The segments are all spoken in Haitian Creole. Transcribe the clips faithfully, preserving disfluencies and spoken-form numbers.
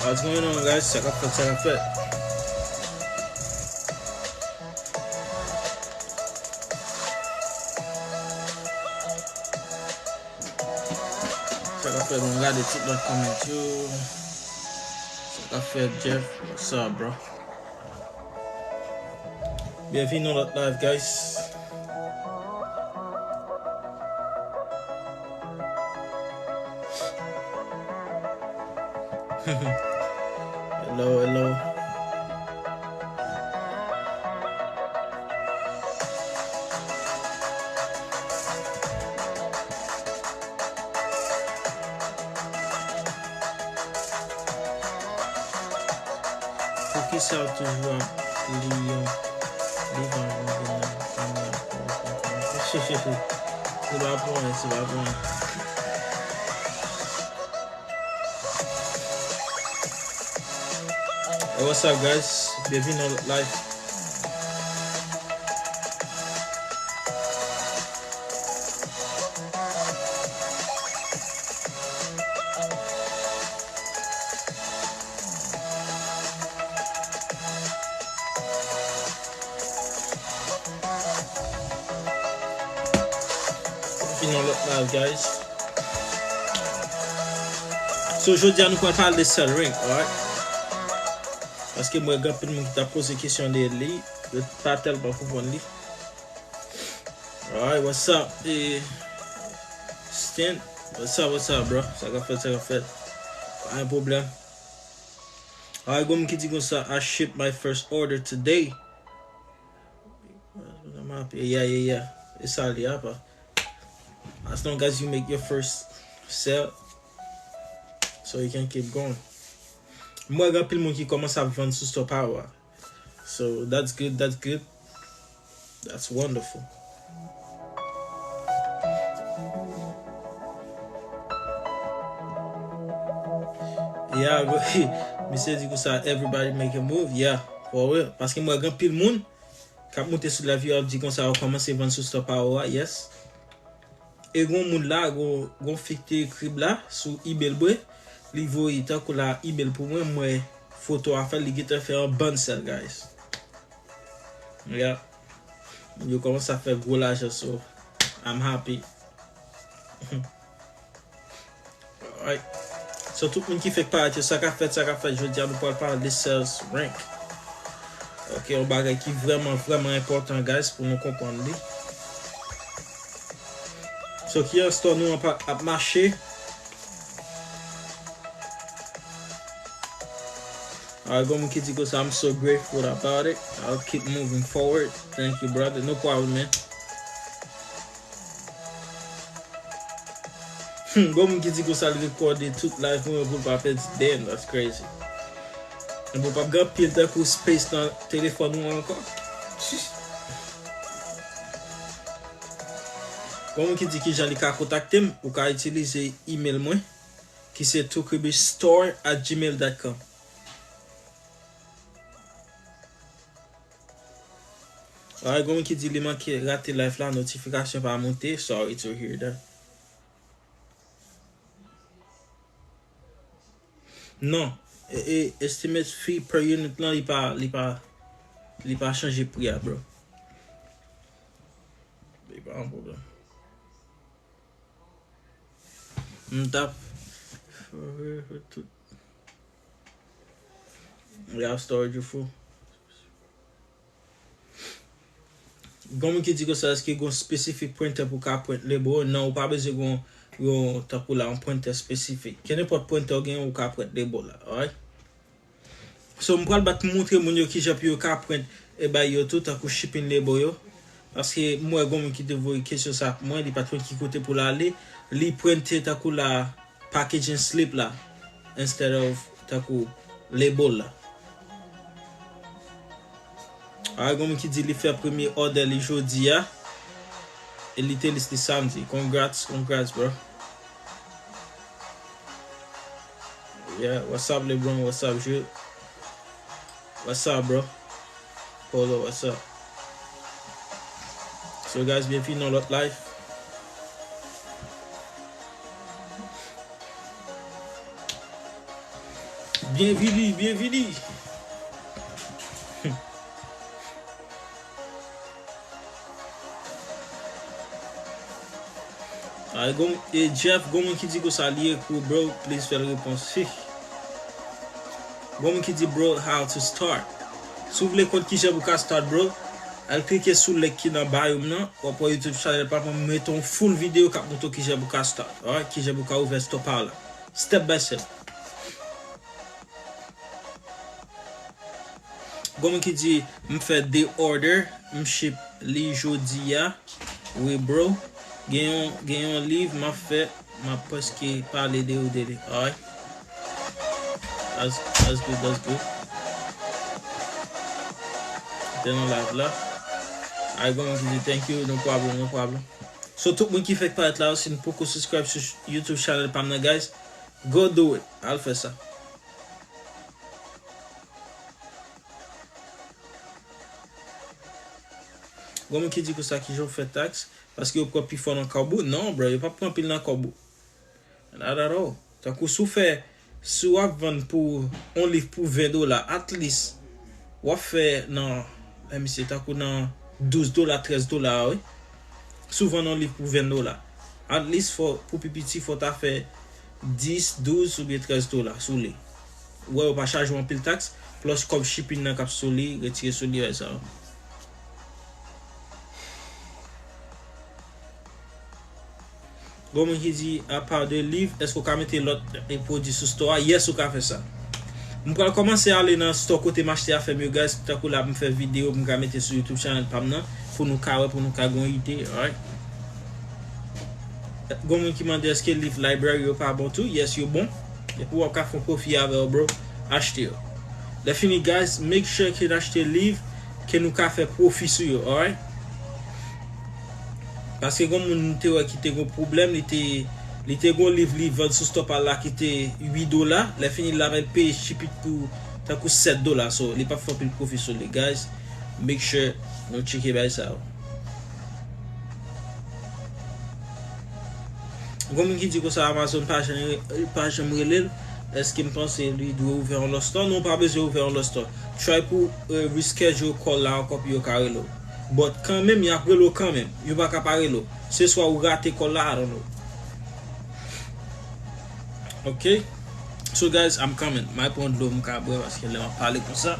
What's going on, guys? Sa k ap fèt, sa k ap fèt. Sa k ap fèt, mwen gade tout lòt comment yo. Sa k ap fèt, Jeff? What's up, bro? Byenvini nan lòt live, guys. Hello, hello. Poukisa w toujou ap li yon liv anvan w vin nan kamera pou w konprann? Se pa pou anyen, se pa pou anyen. Hey, what's up, guys? Byenvini nan lòt live. Vin nan lòt live, guys. So, jodi a, nou pral pale de sèl rank, alright? Paske m wè gen anpil moun ki t ap poze kesyon de li, yo pa tèlman konprann li. Alright, what's up? E, Stan, what's up, what's up, bro? Sa k ap fèt, sa k ap fèt. Pa gen pwoblèm. Alright, gon moun ki di konsa, "I ship my first order today." Yeah, yeah, yeah. E sa li apa. As long as you make your first sale, so you can keep going. M wè gen anpil moun ki kòmanse ap vann sou Store Power. So that's good, that's good. That's wonderful. Yeah, bro. Misye di konsa, "Everybody make a move." Yeah, for real. Paske m wè gen anpil moun k ap monte sou live yo, ap di konsa yo kòmanse vann sou Store Power a, yes. E gon moun la, gon, gon fi k te ekri m la sou email mwen. Li voye tankou la email pou mwen, m wè foto a fè, li gentan fè yon bann sèl, guys. Yeah. Yo kòmanse ap fè gwo lajan, so I'm happy. Alright. So, tout moun ki fèk parèt yo, sa k ap fèt, sa k ap fèt jodi a, nou pral pale de sales rank. Ok, yon bagay ki vrèman, vrèman enpòtan, guys, pou nou konprann li. So, kijan store nou an pa, ap mache? Alright, gon moun ki di konsa, "I'm so grateful about it. I'll keep moving forward." Thank you, brother. No problem, man. Hmm, gon moun ki di konsa li rekòde tout live mwen pou l pa pèdi. Damn, that's crazy. Bon, p ap gen anpil tankou space nan telefòn ou ankò. Gon moun ki di kijan li ka kontakte m, ou ka itilize email mwen, ki se two kribish store at gmail dot com. Alright, gon moun ki di li manke rate live la, notifikasyon pa monte. Sorry to hear that. Non, e, e, estimate fee per unit lan, li pa, li pa, li pa chanje pri a, bro. Li pa yon pwoblèm. M t ap tout. Li ap storage ou fou. Gon moun ki di konsa, èske gon spesifik printer pou ka print label? Non, ou pa bezwen gon, gon tankou la, yon printer spesifik. Kenenpòt printer ou gen, ou ka print label la, alright? So, m pral bat moutre moun yo kijan pou yo ka print e bay yo tou, tankou shipping label yo. Paske m wè gon moun ki te voye kesyon sa pou mwen, li pa t konn ki kote pou l ale. Li printe tankou la packaging slip la, instead of tankou label la. Alright, gon moun ki di li fè premye order li jodi a. E li te list li samdi. Congrats, congrats, bro. Yeah, what's up, LeBron? What's up, Jules? What's up, bro? Polo, what's up? So, guys, byenvini nan lòt live. Byenvini, byenvini. Ay, gon, e Jeff, gon moun ki di konsa li ekri w, bro, please fè l repons. Gon moun ki di, bro, how to start. Si w vle konn kijan pou ka start, bro, al klike sou link ki nan bio m nan, w ap wè YouTube channel pa m, mete yon full video k ap montre w kijan pou ka start, alright? Kijan pou ka ouvè store pa w la. Step by step. Gon moun ki di, m fè de order, m ship li jodi a. Wi, bro. Gen yon, gen yon live m ap fè, m ap prèske pale de yo de li. Alright. That's, that's good, that's good. Te nan live la. Ay, gon moun ki di, thank you, no problem, no problem. So, tout moun ki fèk parèt la, si n poko subscribe sou YouTube channel pa m nan, guys, go do it. Al fè sa. Gon moun ki di konsa, kijan w fè tax? Paske yo pran pifò nan kòb ou? Non, bro, yo p ap pran pil nan kòb ou. Not at all. Tankou si w fè, si w ap vann pou yon liv pou ven dola, at least, w ap fè nan, let me see, tankou nan douz dola, trèz dola, wi. Si w vann yon liv pou ven dola, at least fò, pou pi piti, fò w ta fè dis, douz oubyen trèz dola sou li. Ou wè, yo pa chaje w anpil tax, plus kòb shipping nan k ap sou li, retire sou li, wè sa. Gon moun ki di, apa de liv, èske w ka mete lòt, e, pwodui sou store a? Yes, ou ka fè sa. M pral kòmanse ale nan store kote m achte afè m yo, guys. Tankou la, m fè videyo, m ka mete sou YouTube channel pa m nan, pou nou ka wè, pou nou ka gon ide, alright? Gon moun ki mande, èske liv library yo pa bon tou? Yes, yo bon. Epi w ap ka fè yon pwofi avè yo, bro. Achte yo. Lè fini, guys, make sure ke n achte liv ke nou ka fè pwofi sou yo, alright? Paske gon moun te wè ki te gon pwoblèm, li te, li te gon liv li vann sou store pa l la ki te uit dola, lè fini l ap peye ship it pou tankou sèt dola, so li p ap fè anpil pwofi sou li, guys. Make sure nou tcheke bagay sa yo. Gon moun ki di konsa Amazon pa janm, pa janm rele l, èske m panse li dwe ouvè yon lòt store? Non, w pa bezwen ouvè yon lòt store. Try pou, eh, reschedule call la ankò pou yo ka rele w. But kanmenm, y ap rele w kanmenm. Yo pa ka pa rele w. Se swa ou rate call la, I don't know. Ok? So guys, I'm coming. M al pran dlo m ka bwè paske lè m ap pale konsa.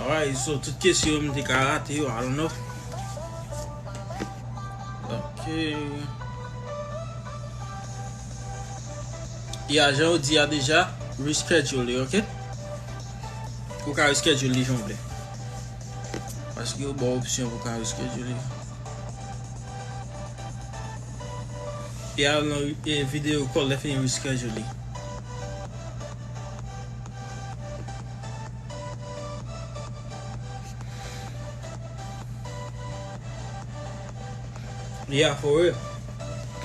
Alright, so tout kesyon yo m te ka rate yo, I don't know. Ok. Ya, jan yo di a deja, reschedule li, ok? Ou ka reschedule li jan w vle. Paske yo ba w opsyon pou w ka reschedule li. E al nan, e, video call, lè fini reschedule li. Yeah, for real.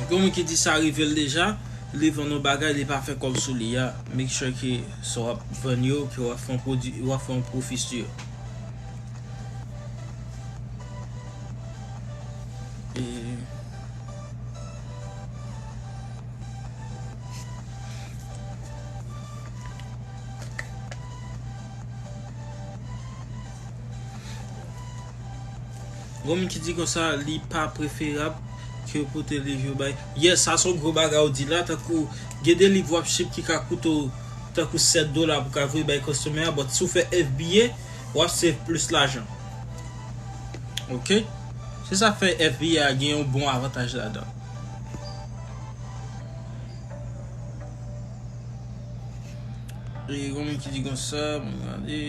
Gen moun ki di sa rive l deja, li vann yon bagay, li pa fè kòb sou li a. Make sure ke sa w ap vann yo, ke w ap fè yon pwodui, w ap fè yon pwofi sou yo. E Gon moun ki di konsa, li pa preferab Ke pote liv yo bay. Yes, sa se yon gwo bagay ou di la, tankou gen de liv w ap ship ki ka koute w tankou sèt dola pou ka voye bay customer a, but si w fè F B A, w ap save plis lajan. Ok? Se sa k fè F B A gen yon bon avantaj ladan. E gen moun ki di konsa, mwen gade.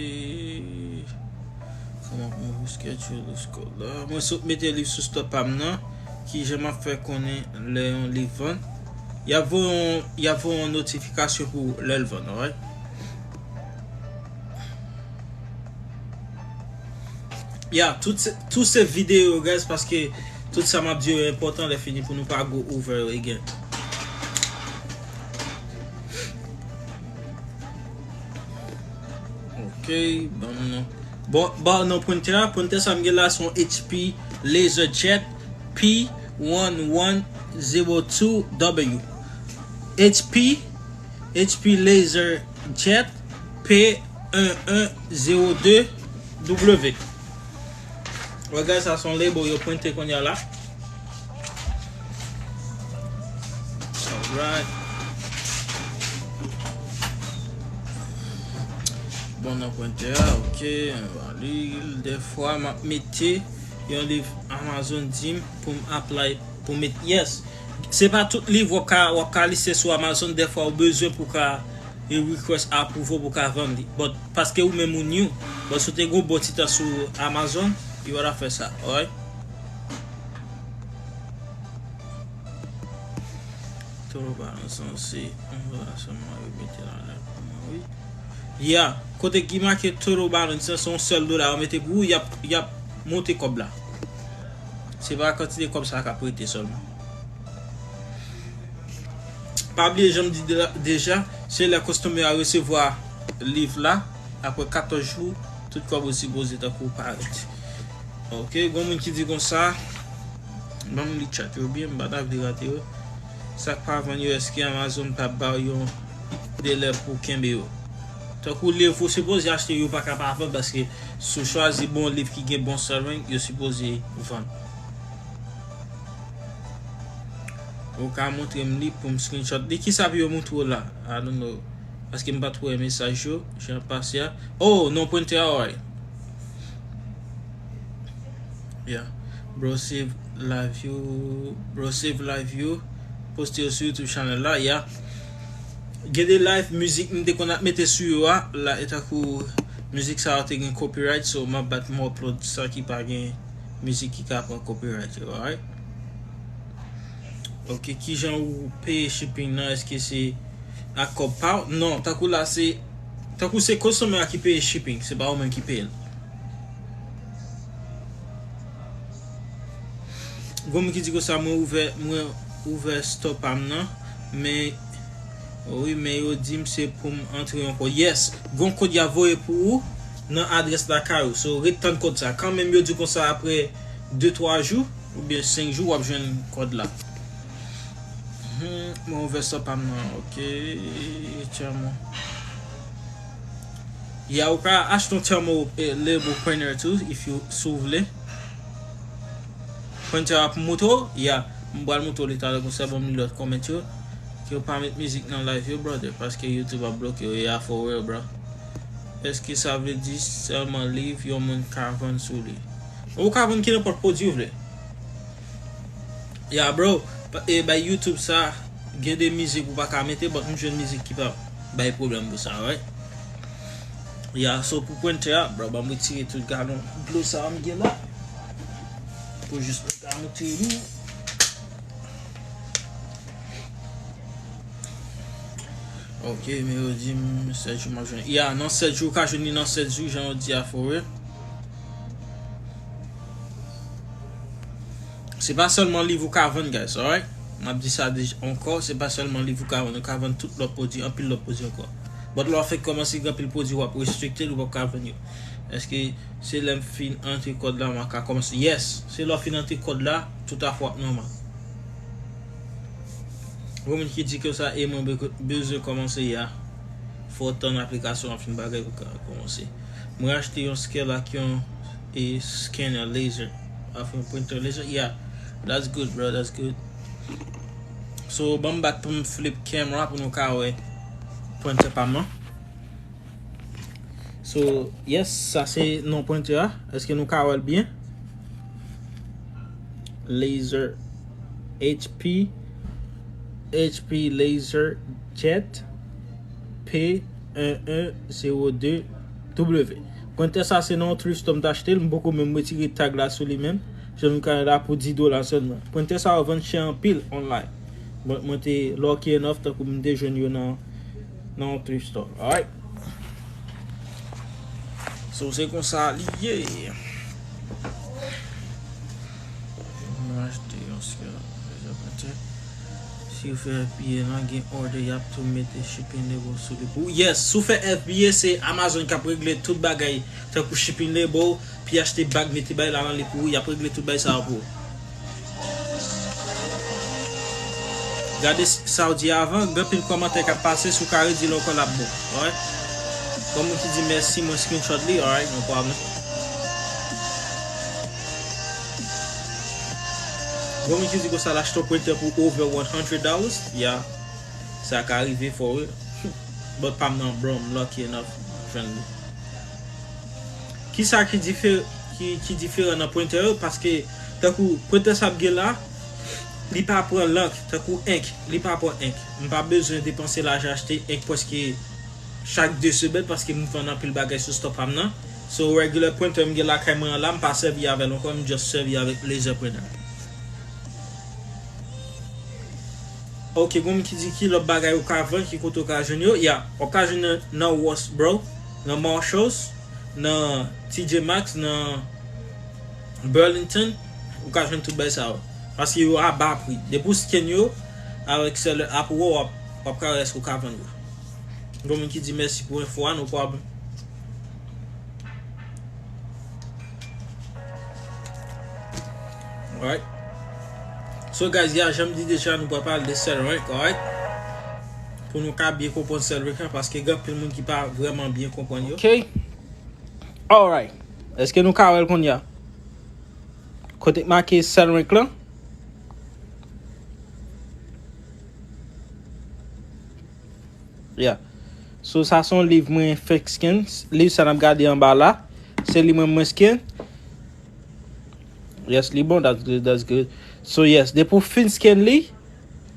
Kòman pou mwen reschedule score la? Mwen sot mete liv sou store pa m nan. Kijan m ap fè konnen lè yon liv vann? Y ap voye yon, y ap voye yon notifikasyon pou lè l vann, alright? Ya, tout se, tout se videyo, guys, paske tout sa m ap di yo enpòtan lè fini pou nou pa go over again. Ok, ban m non. Bon, ban non printer a. Printer sa m gen la se yon H P LaserJet P one one zero two W. H P, H P LaserJet P un un zéro deux W. Wè, guys, sa se yon label yo printe kounye a la. Alright. Bon, nan printer a, ok, ann va li l. Dèfwa, m ap mete yon liv Amazon di m pou m apply, pou m met yes. Se pa tout liv w ap ka, w ap ka liste sou Amazon, dèfwa ou bezwen pou ka e request approval pou ka vann li. But paske ou menm ou new, but si w te gen yon bon ti tan sou Amazon, you woulda fè sa, alright? Total balance lan se yon dola sèlman yo mete la la pou mwen, wi. Ya, kote ki make total balance lan, se yon sèl dola yo mete pou ou, y ap, y ap monte kòb la. Se pa kantite kòb sa k ap rete sèlman. Pa bliye, jan m di de-, deja, se lè customer a resevwa liv la, apre katòz jou, tout kòb ou sipoze tankou parèt. Ok, gon moun ki di konsa, ban m li chat yo byen, m pa ta vle rate yo. Sa k pa vann yo, èske Amazon p ap ba w yon delè pou kenbe yo? Tankou liv ou sipoze achte, yo pa ka pa vann, paske si w chwazi bon liv ki gen bon selling, yo sipoze vann. Ou ka montre m li pou m screenshot li. Kisa pou yo montre w la? I don't know. Paske m pa t wè mesaj yo, jan pase a. Oh, non, printer a, alright. Yeah. Bro, save live yo. Bro, save live yo. Poste yo sou YouTube channel la, yeah. Gen de live mizik m te konn ap mete sou yo a, la, e tankou mizik sa yo te gen copyright, so m ap bat m upload sa ki pa gen mizik ki ka pran copyright yo, alright? Ok, kijan ou peye shipping nan? Èske se ak kòb pa w? Non, tankou la se, tankou se customer a ki peye shipping, se pa ou menm ki peye l. Gon moun ki di konsa, mwen ouvè, mwen ouvè store pa m nan, men, wi, men yo di m se pou m antre yon kòd. Yes, gon kòd y ap voye pou ou nan adrès lakay ou. So, ret tann kòd sa. Kanmenm yo di konsa apre de twa jou, oubyen senk jou, w ap jwenn kòd la. Hmm, mwen ouvè store pa m nan, ok, thermal. Ya, ou ka achte yon thermal, eh, label printer tou, if you, si w vle. Printer ap montre w, ya, m pral montre w li talè konsa, ban m li lòt comment yo. Ke w pa met mizik nan live yo, brother, paske YouTube ap bloke w, ya, for real, bro. Èske sa vle di sèlman liv yon moun ka vann sou li? Ou ka vann ki nenpòt pwodui w vle. Ya, bro, pa- e bay YouTube sa, gen de mizik ou pa ka mete, but m jwenn mizik ki pa bay pwoblèm pou sa, right? Ya, so pou printer a, bro, ban m retire tout galon dlo sa a m gen la. Pou jis mwen ka montre nou. Ok, men yo di m sèt jou m ap jwenn. Ya, nan sèt jou, ou ka jwenn li nan sèt jou, jan yo di a, for real. Se pa sèlman liv ou ka vann, guys, alright? M ap di sa deja ankò, se pa sèlman liv ou ka vann, ou ka vann tout lòt pwodui, anpil lòt pwodui ankò. But lè w fèk kòmanse, gen anpil pwodui w ap restrikte, ou p ap ka vann yo. Èske se lè m fin antre kòd la, m a ka kòmanse? Yes, se lè w fin antre kòd la, tout afè w ap nòmal. Gon moun ki di ke sa e mwen be- bezwen kòmanse ya. Fò w tann aplikasyon an fin bagay pou ka kòmanse. Mwen achte yon scale ak yon e scanner laser. Ak yon printer laser, ya. That's good, bro. That's good. So, ban m back pou m flip camera pou nou ka wè printer pa m nan. So, yes, sa se non printer a. Èske nou ka wè l byen? Laser H P, H P LaserJet P un un zéro deux W. Printer sa se nan yon thrift store m t achte l, m poko menm retire tag la sou li menm. Jan nou ka wè la pou dis dola sèlman. Printer sa yo vann chè anpil online. Mwen, mwen te lucky enough tankou m te jwenn yo nan, nan yon thrift store. Alright. So, se konsa li ye. Mwen achte yon sè, si w fè F B A lan gen order, y ap tou mete shipping label sou li pou ou. Yes, si w fè F B A, se Amazon k ap regle tout bagay, tankou shipping label, pi achte bag, mete bay la nan li pou ou, y ap regle tout bay sa yo pou ou. Gade s- sa w di avan, gen anpil kòmantè k ap pase, si w ka redi l ankò l ap bon. Alright? Gon moun ki di mèsi, mwen screenshot li, alright, no problem. Gon moun ki di konsa l achte yon printer pou over one hundred dollars, yeah. Sa ka rive for real. But pa m nan, bro, m lucky enough jwenn li. Kisa ki dife- ki, ki diferan nan printer yo? Paske, tankou, printer sa ap gen la, li pa pran lank, tankou enk, li pa pran enk. M pa bezwen depanse lajan achte enk prèske chak de semèn paske m vann anpil bagay sou stock pa m nan. So, regular printer m gen lakay mwen an la, m pa sèvi avè l ankò, m just sèvi avèk laser printer. Ok, gon moun ki di ki lòt bagay ou ka vann, ki kote ou ka jwenn yo? Ya, w ap ka jwenn nan, nan Ross, bro, nan Marshalls, nan T J Maxx, nan Burlington, ou ka jwenn tout bay sa yo. Paske yo a ba pri. Depi w scan yo avèk seller app ou, w ap, w ap ka wè èske ou ka vann yo. Gon moun ki di mèsi pou enfo a, no problem. Alright. So guys, ya, jan m di deja, nou pral pale de CellRank, alright? Pou nou ka byen konprann CellRank lan, paske gen anpil moun ki pa vrèman byen konprann yo. Ok. Alright. Èske nou ka wè l kounye a? Kote k make CellRank lan? Yeah. So, sa se yon liv mwen fèk scan. Liv sa n ap gade anba la, se li mwen mwen scan. Yes, li bon, that's good, that's good. So, yes, depi w fin scan li,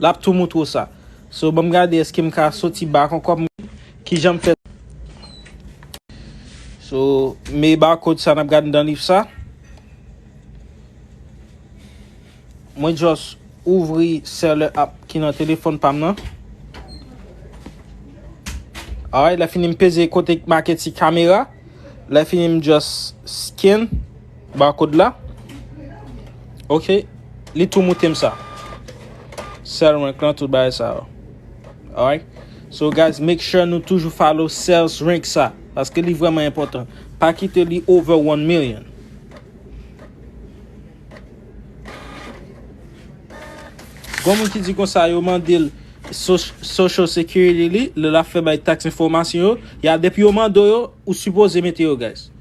l ap tou moutre w sa. So, ban m gade èske m ka soti back ankò, m- ki jan m fè. So, men barcode sa n ap gade nan liv sa. Mwen just ouvri seller app ki nan telefòn pa m nan. Alright, lè fini m peze kote k make ti kamera. Lè fini m just scan barcode la. Ok, li tou moutre m sa. CellRank lan, tout bagay sa yo. Alright. So guys, make sure nou toujou follow CellRank sa, paske li vrèman enpòtan. Pa kite li over one million. Gon moun ki di konsa yo mande l so- social security li, lè l ap fè bay tax information yo, ya depi yo mande w yo, ou sipoze mete yo, guys.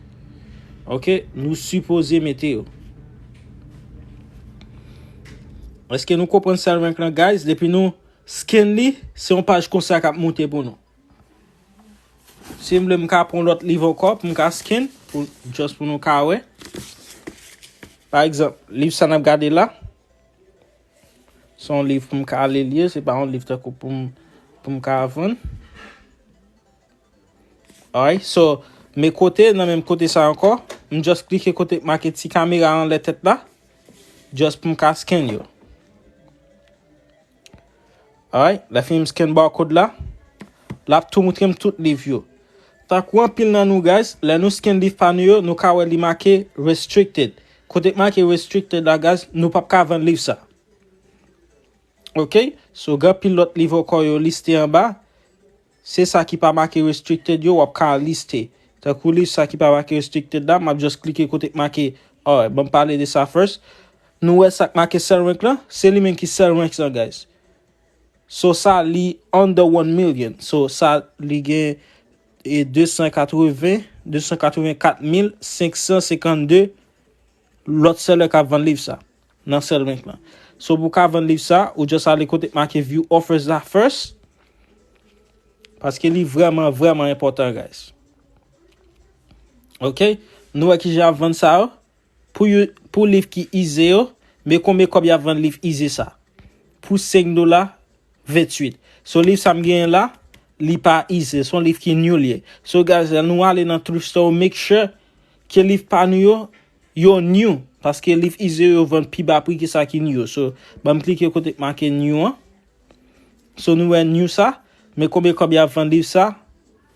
Ok, nou sipoze mete yo. Èske nou konprann CellRank lan, guys? Depi nou scan li, se yon paj konsa k ap moute pou nou. Si m vle, m ka pran lòt liv ankò pou m ka scan, pou, just pou nou ka wè. Pa egzanp, liv sa n ap gade la, se yon liv pou m ka li l ye, se pa yon liv tankou pou m, pou m ka vann. Alright, so, men kote, nan menm kote sa ankò, m just klike kote k make ti kamera anlè tèt la, just pou m ka scan yo. Alright, lè fini m scan barcode la, l ap tou moutre m tout liv yo. Tankou anpil nan nou, guys, lè nou scan liv pa nou yo, nou ka wè li make restricted. Kote k make restricted la, guys, nou p ap ka vann liv sa. Ok, so gen anpil lòt liv ankò yo liste anba. Se sa ki pa make restricted yo, w ap ka liste. Tankou liv sa ki pa make restricted la, m ap just klike kote k make, alright, ban m pale de sa first. Nou wè sa k make CellRank lan, se li menm ki CellRank lan, guys. So sa, li under one million. So sa, li gen e de san katreven, de san katreven kat mil senk san senkannde lòt seller k ap vann liv sa. nan Cell Rank lan. So pou w ka vann liv sa, ou just ale kote k make view offers la first. Paske li vrèman, vrèman enpòtan, guys. Ok? Nou wè kijan y ap vann sa yo. Pou yo, pou liv ki ize yo, men konbyen kòb y ap vann liv ize sa? Pou senk dola venntuit. So liv sa m genyen la, li pa ize. Se yon liv ki new li ye. So guys, lè nou ale nan thrift store, make sure ke liv pa nou yo, yo new. Paske liv ize yo vann pi ba pri ke sa ki new yo. So, ban m klike kote k make new an. So nou wè new sa, men konbyen kòb y ap vann liv sa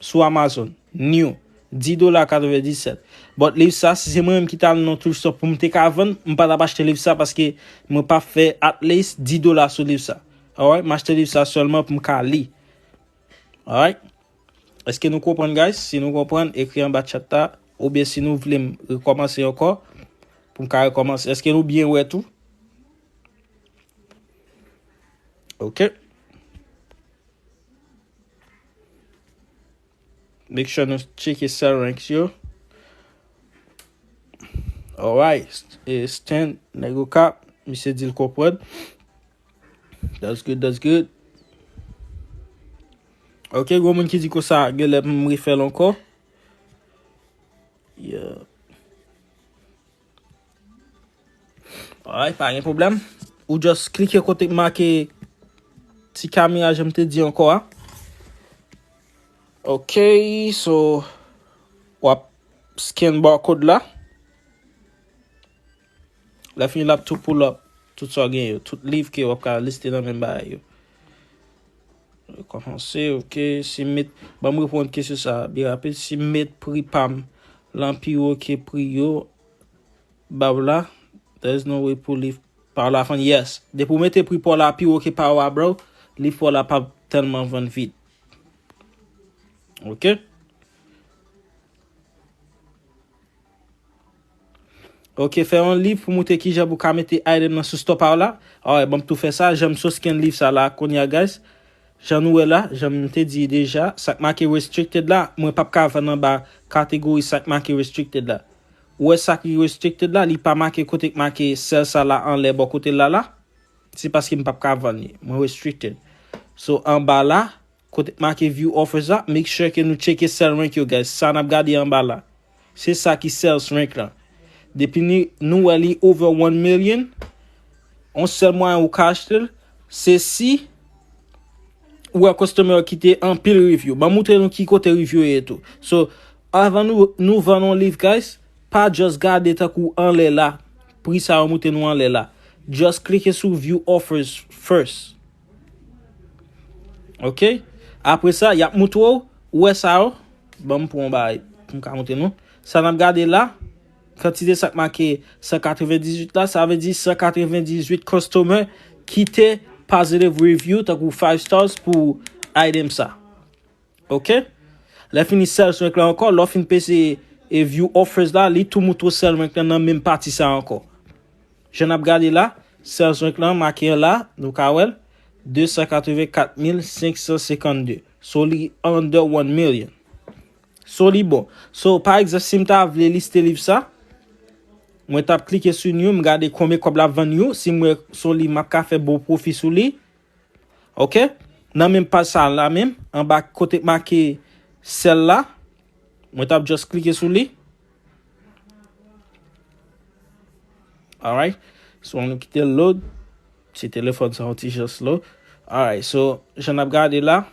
sou Amazon? New, dis dola katrevenndisèt. But liv sa, si se mwen menm ki t al nan thrift store pou m te ka vann, m pa t ap achte liv sa paske mwen p ap fè at least dis dola sou liv sa. Alright, m achte liv sa sèlman pou m ka li. Alright? Èske nou konprann, guys? Si nou konprann, ekri anba chat la. Oubyen si nou vle m rekòmanse ankò, pou m ka rekòmanse. Èske nou byen wè tou? Ok. Make sure nou tcheke Cell Ranks yo. Alright. E Stan, nèg Okap, misye di l konprann. That's good, that's good. Ok, gon moun ki di konsa, genlè pou m refè l ankò. Yeah. Alright, pa gen pwoblèm. Ou just klike kote k make ti kamera, jan m te di ankò a. Ok, so, w ap scan barcode la. Lè fini, l ap tou pull up tout sa w gen yo. Tout liv ke w ap ka liste nan menm bagay yo. Kòmanse, ok. Si m met, ban m reponn kesyon sa a byen rapid. Si m met pri pa m lan pi wo ke pri yo, ba w la, there is no way pou liv pa w la vann. Yes. Depi w mete pri pa w la pi wo ke pa w a, bro, liv pa w la p ap tèlman vann vit. Ok? Ok, fè yon liv pou moutre kijan pou ka mete item nan sou store pa w la. Alright, ban m tou fè sa. Jan m sot scan liv sa la kounye a, guys. Jan nou wè la, jan m te di deja, sa k make restricted la, mwen p ap ka vann anba kategori sa k make restricted la. Ou wè sa ki restricted la, li pa make kote k make sell sa la anlè bò kote l la la. Se paske m p ap ka vann li. Mwen restricted. So, anba la, kote k make view offers la, make sure ke nou tcheke sell rank yo, guys. Sa n ap gade anba la. Se sa ki sales rank lan. Depi ni, nou wè li over one million, yon sèl mwayen ou ka achte l, se si ou wè customer yo kite anpil review. Ban m moutre nou ki kote review yo ye tou. So, avan nou, nou vann yon liv, guys, pa just gade tankou anlè la. Pri sa yo moute nou anlè la. Just klike sou view offers first. Ok? Apre sa, y ap moutre w, ou wè sa yo? Ban m pran yon bagay pou m ka montre nou. Sa n ap gade la, kantite sa k make san katrevendizuit la, sa vle di san katrevendizuit customer kite positive review, tankou five stars pou item sa. Ok? Lè fini sales rank la ankò, lè w fin peze e view offers la, li tou moutre w sales rank la nan menm pati sa ankò. Jan n ap gade la, sales rank lan make la, nou ka wè l, de san katrevenkat mil senk san senkannde. So li under one million. So li bon. So pa egzanp, si m ta vle liste liv sa, mwen t ap klike sou new, m gade konbyen kòb l ap vann yo, si m wè so li m ap ka fè bon pwofi sou li. Ok? Nan menm paj sa la menm, anba kote k make sell la, mwen t ap just klike sou li. Alright. So, ann kite l load. Ti telefòn sa yon ti jan slow. Alright. So, jan n ap gade la,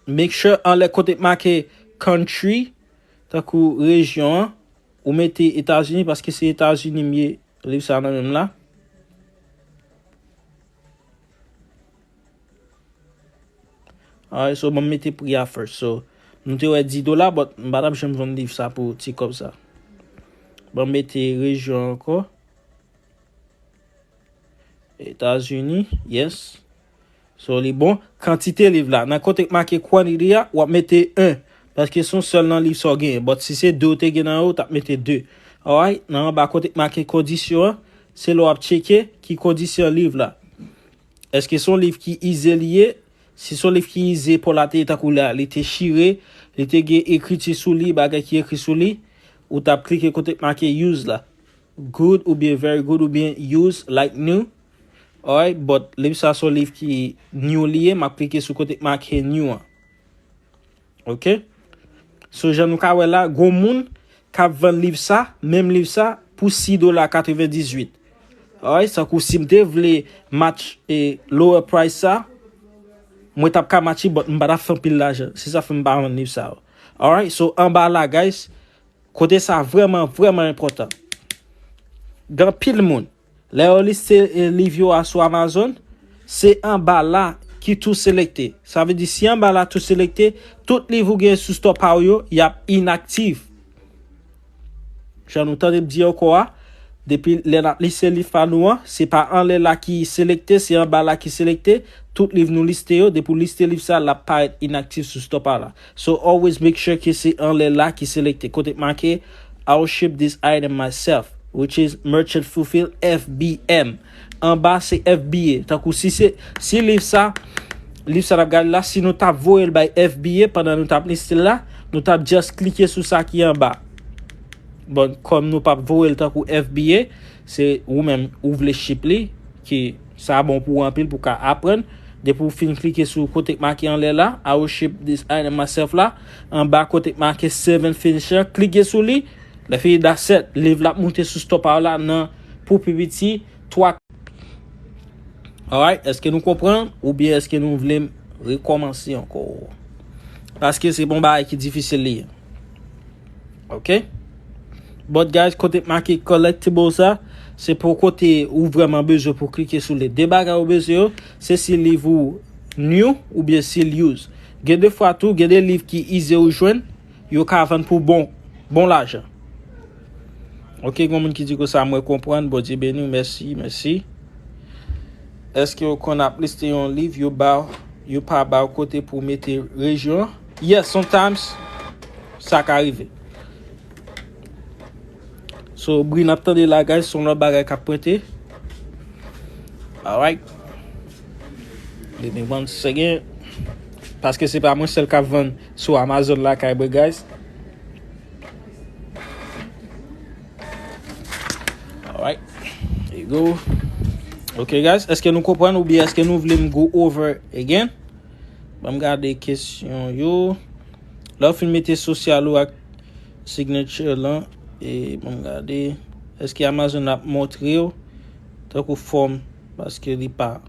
make sure anlè kote k make country, tankou rejyon an, ou mete Etazini, paske se Etazini m ye, liv sa nan men m la. Alright, so ban m mete pri a first. So, nou te wè dis dola, but m pa t ap janm vann liv sa pou ti kòb sa. Ban m mete rejyon ankò. Etazini, yes. So, li bon. Kantite liv la. Nan kote k make quantity a, w ap mete en. Paske se yon sèl nan liv sa w genyen. But si se de w te gen nan yo, w t ap mete de. Alright? Nan anba kote k make kondisyon an, se la w ap tcheke ki kondisyon liv la. Èske se yon liv ki ize li ye? Si se yon liv ki ize, pa w la te tankou la, li te chire, li te gen ekriti sou li, bagay ki ekri sou li, ou t ap klike kote k make used la. good oubyen very good oubyen used like new. Alright, but liv sa se yon liv ki new li ye, m ap klike sou kote k make new an. Ok? So, jan nou ka wè la, gon moun k ap vann liv sa, menm liv sa, pou sis dola katrevendizuit. Alright, tankou si m te vle match e lower price sa, mwen t ap ka match li, but m pa t ap fè anpil lajan. Se sa fè m pa vann liv sa yo. Alright, so anba la, guys, kote sa vrèman, vrèman enpòtan. Gen anpil moun, lè yo liste, eh, liv yo a sou Amazon, se anba la ki tou selekte. Sa vle di, si anba la tou selekte, tout liv ou gen sou store pa w yo, y ap inaktif. Jan nou tande m di ankò a, depi lè n ap liste liv pa nou an, se pa anlè la ki selekte, se anba la ki selekte. Tout liv nou liste yo, depi w liste liv sa, l ap parèt inaktif sou store pa w la. So always make sure ke se anlè la ki selekte. Kote k make, "I will ship this item myself," which is Merchant Fulfill F B M. Anba se F B A. Tankou si se, si liv sa, liv sa n ap gade la, si nou t ap voye l bay F B A pandan nou t ap liste l la, nou t ap just klike sou sa ki anba. Bon, kòm nou p ap voye l tankou F B A, se ou menm ou vle ship li, ki sa bon pou ou anpil pou w ka aprann. Depi w fin klike sou kote k make anlè la, "I will ship this item myself" la, anba kote k make "Save and Finish" la, klike sou li. Lè fini, that's it. Liv la ap moute sou store pa w la nan pou pi piti twa. Alright, èske nou konprann oubyen èske nou vle m rekòmanse ankò? Paske se pa yon bagay ki difisil li ye. Ok? But guys, kote k make collectible sa, se pou kote ou vrèman bezwen pou klike sou li. De bagay ou bezwen yo, se si liv ou new oubyen si l used. Gen de fwa tou, gen de liv ki ize ou jwenn, yo ka vann pou bon, bon lajan. Ok, gon moun ki di konsa, "Mwen konprann, Bondye beni w, mèsi, mèsi." Èske w konn ap liste yon liv, yo ba w, yo pa ba w kote pou w mete rejyon an? Yes, sometimes, sa ka rive. So, bri n ap tande la, guys, se yon lòt bagay k ap pwente. Alright. Give me one second. Paske se pa mwen sèl k ap vann sou Amazon lakay mwen, guys. Alright. There you go. Ok, guys. Èske nou konprann oubyen èske nou vle m go over again? Ban m gade kesyon yo. Lè w fin mete sosyal ou ak signature lan, e ban m gade. Èske Amazon ap montre w tankou fòm paske li pa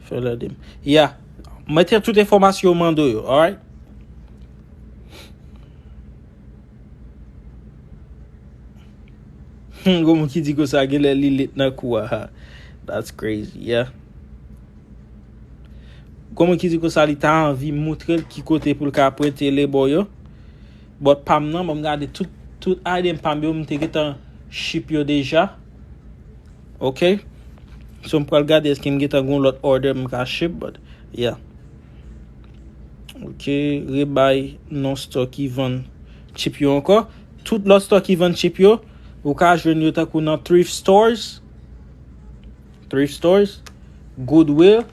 fè lè de m. Yeah. Mete tout enfòmasyon yo mande w yo, alright? Hmm, gon moun ki di konsa, genlè li late nan kou a. That's crazy, yeah. Gon moun ki di konsa, li ta anvi moutre l ki kote pou l ka prente label yo. But pa m nan, ban m gade tout, tout item pa m yo, m te gentan ship yo deja. Ok. So, m pral gade èske m gentan gon lòt order m ka ship, but, yeah. Ok, rebay non store ki vann chip yo ankò. Tout lòt store ki vann chip yo, ou ka jwenn yo tankou nan thrift stores, thrift stores, Goodwill,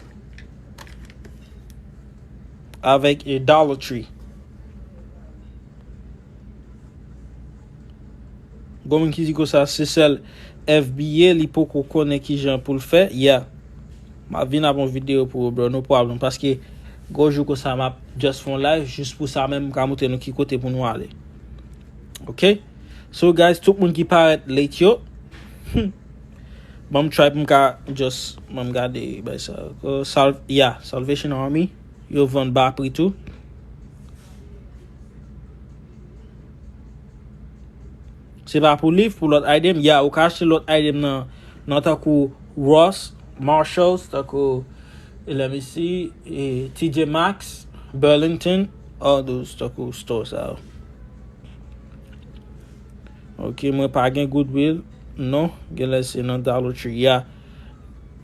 avèk e Dollar Tree. Gon moun ki di konsa, se sèl F B A li poko konnen kijan pou l fè. Yeah. M ap vin ap yon videyo pou ou, bro, no problem. Paske gon jou konsa, m ap just fè yon live, jis pou sa menm, m ka montre nou ki kote pou nou ale. Ok? So, guys, tout moun ki parèt late yo, ban m try pou m ka just, ban m gade, bay sa, uh, Sal-, yeah, Salvation Army, yo vann ba pri tou. Se pa pou liv, pou lòt item. Yeah, ou ka achte lòt item nan, nan tankou Ross, Marshalls, tankou, let me see, e, T J Maxx, Burlington, all those tankou store sa yo. Ok, mwen pa gen Goodwill. Non, genlè se nan Dollar Tree. Yeah.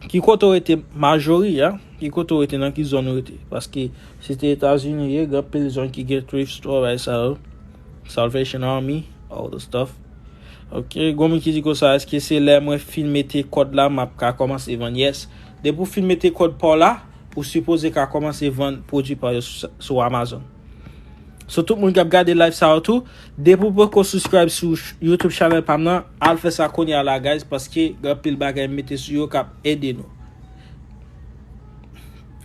Ki kote w rete majori, ya? Ki kote w rete, nan ki zòn ou rete? Paske si te Etazini ye, gen anpil zòn ki gen thrift store, bay sa yo. Salvation Army, all the stuff. Ok, gon moun ki di konsa, èske se lè mwen fin mete kòd la, m ap ka kòmanse vann? Yes. Depi w fin mete kòd pa w la, ou sipoze ka kòmanse vann pwodui pa w yo sou, sou Amazon. So, tout moun k ap gade live sa yo tou, depi w poko subscribe sou ch- YouTube channel pa m nan, al fè sa kounye a la, guys, paske gen anpil bagay m mete sou yo k ap ede nou.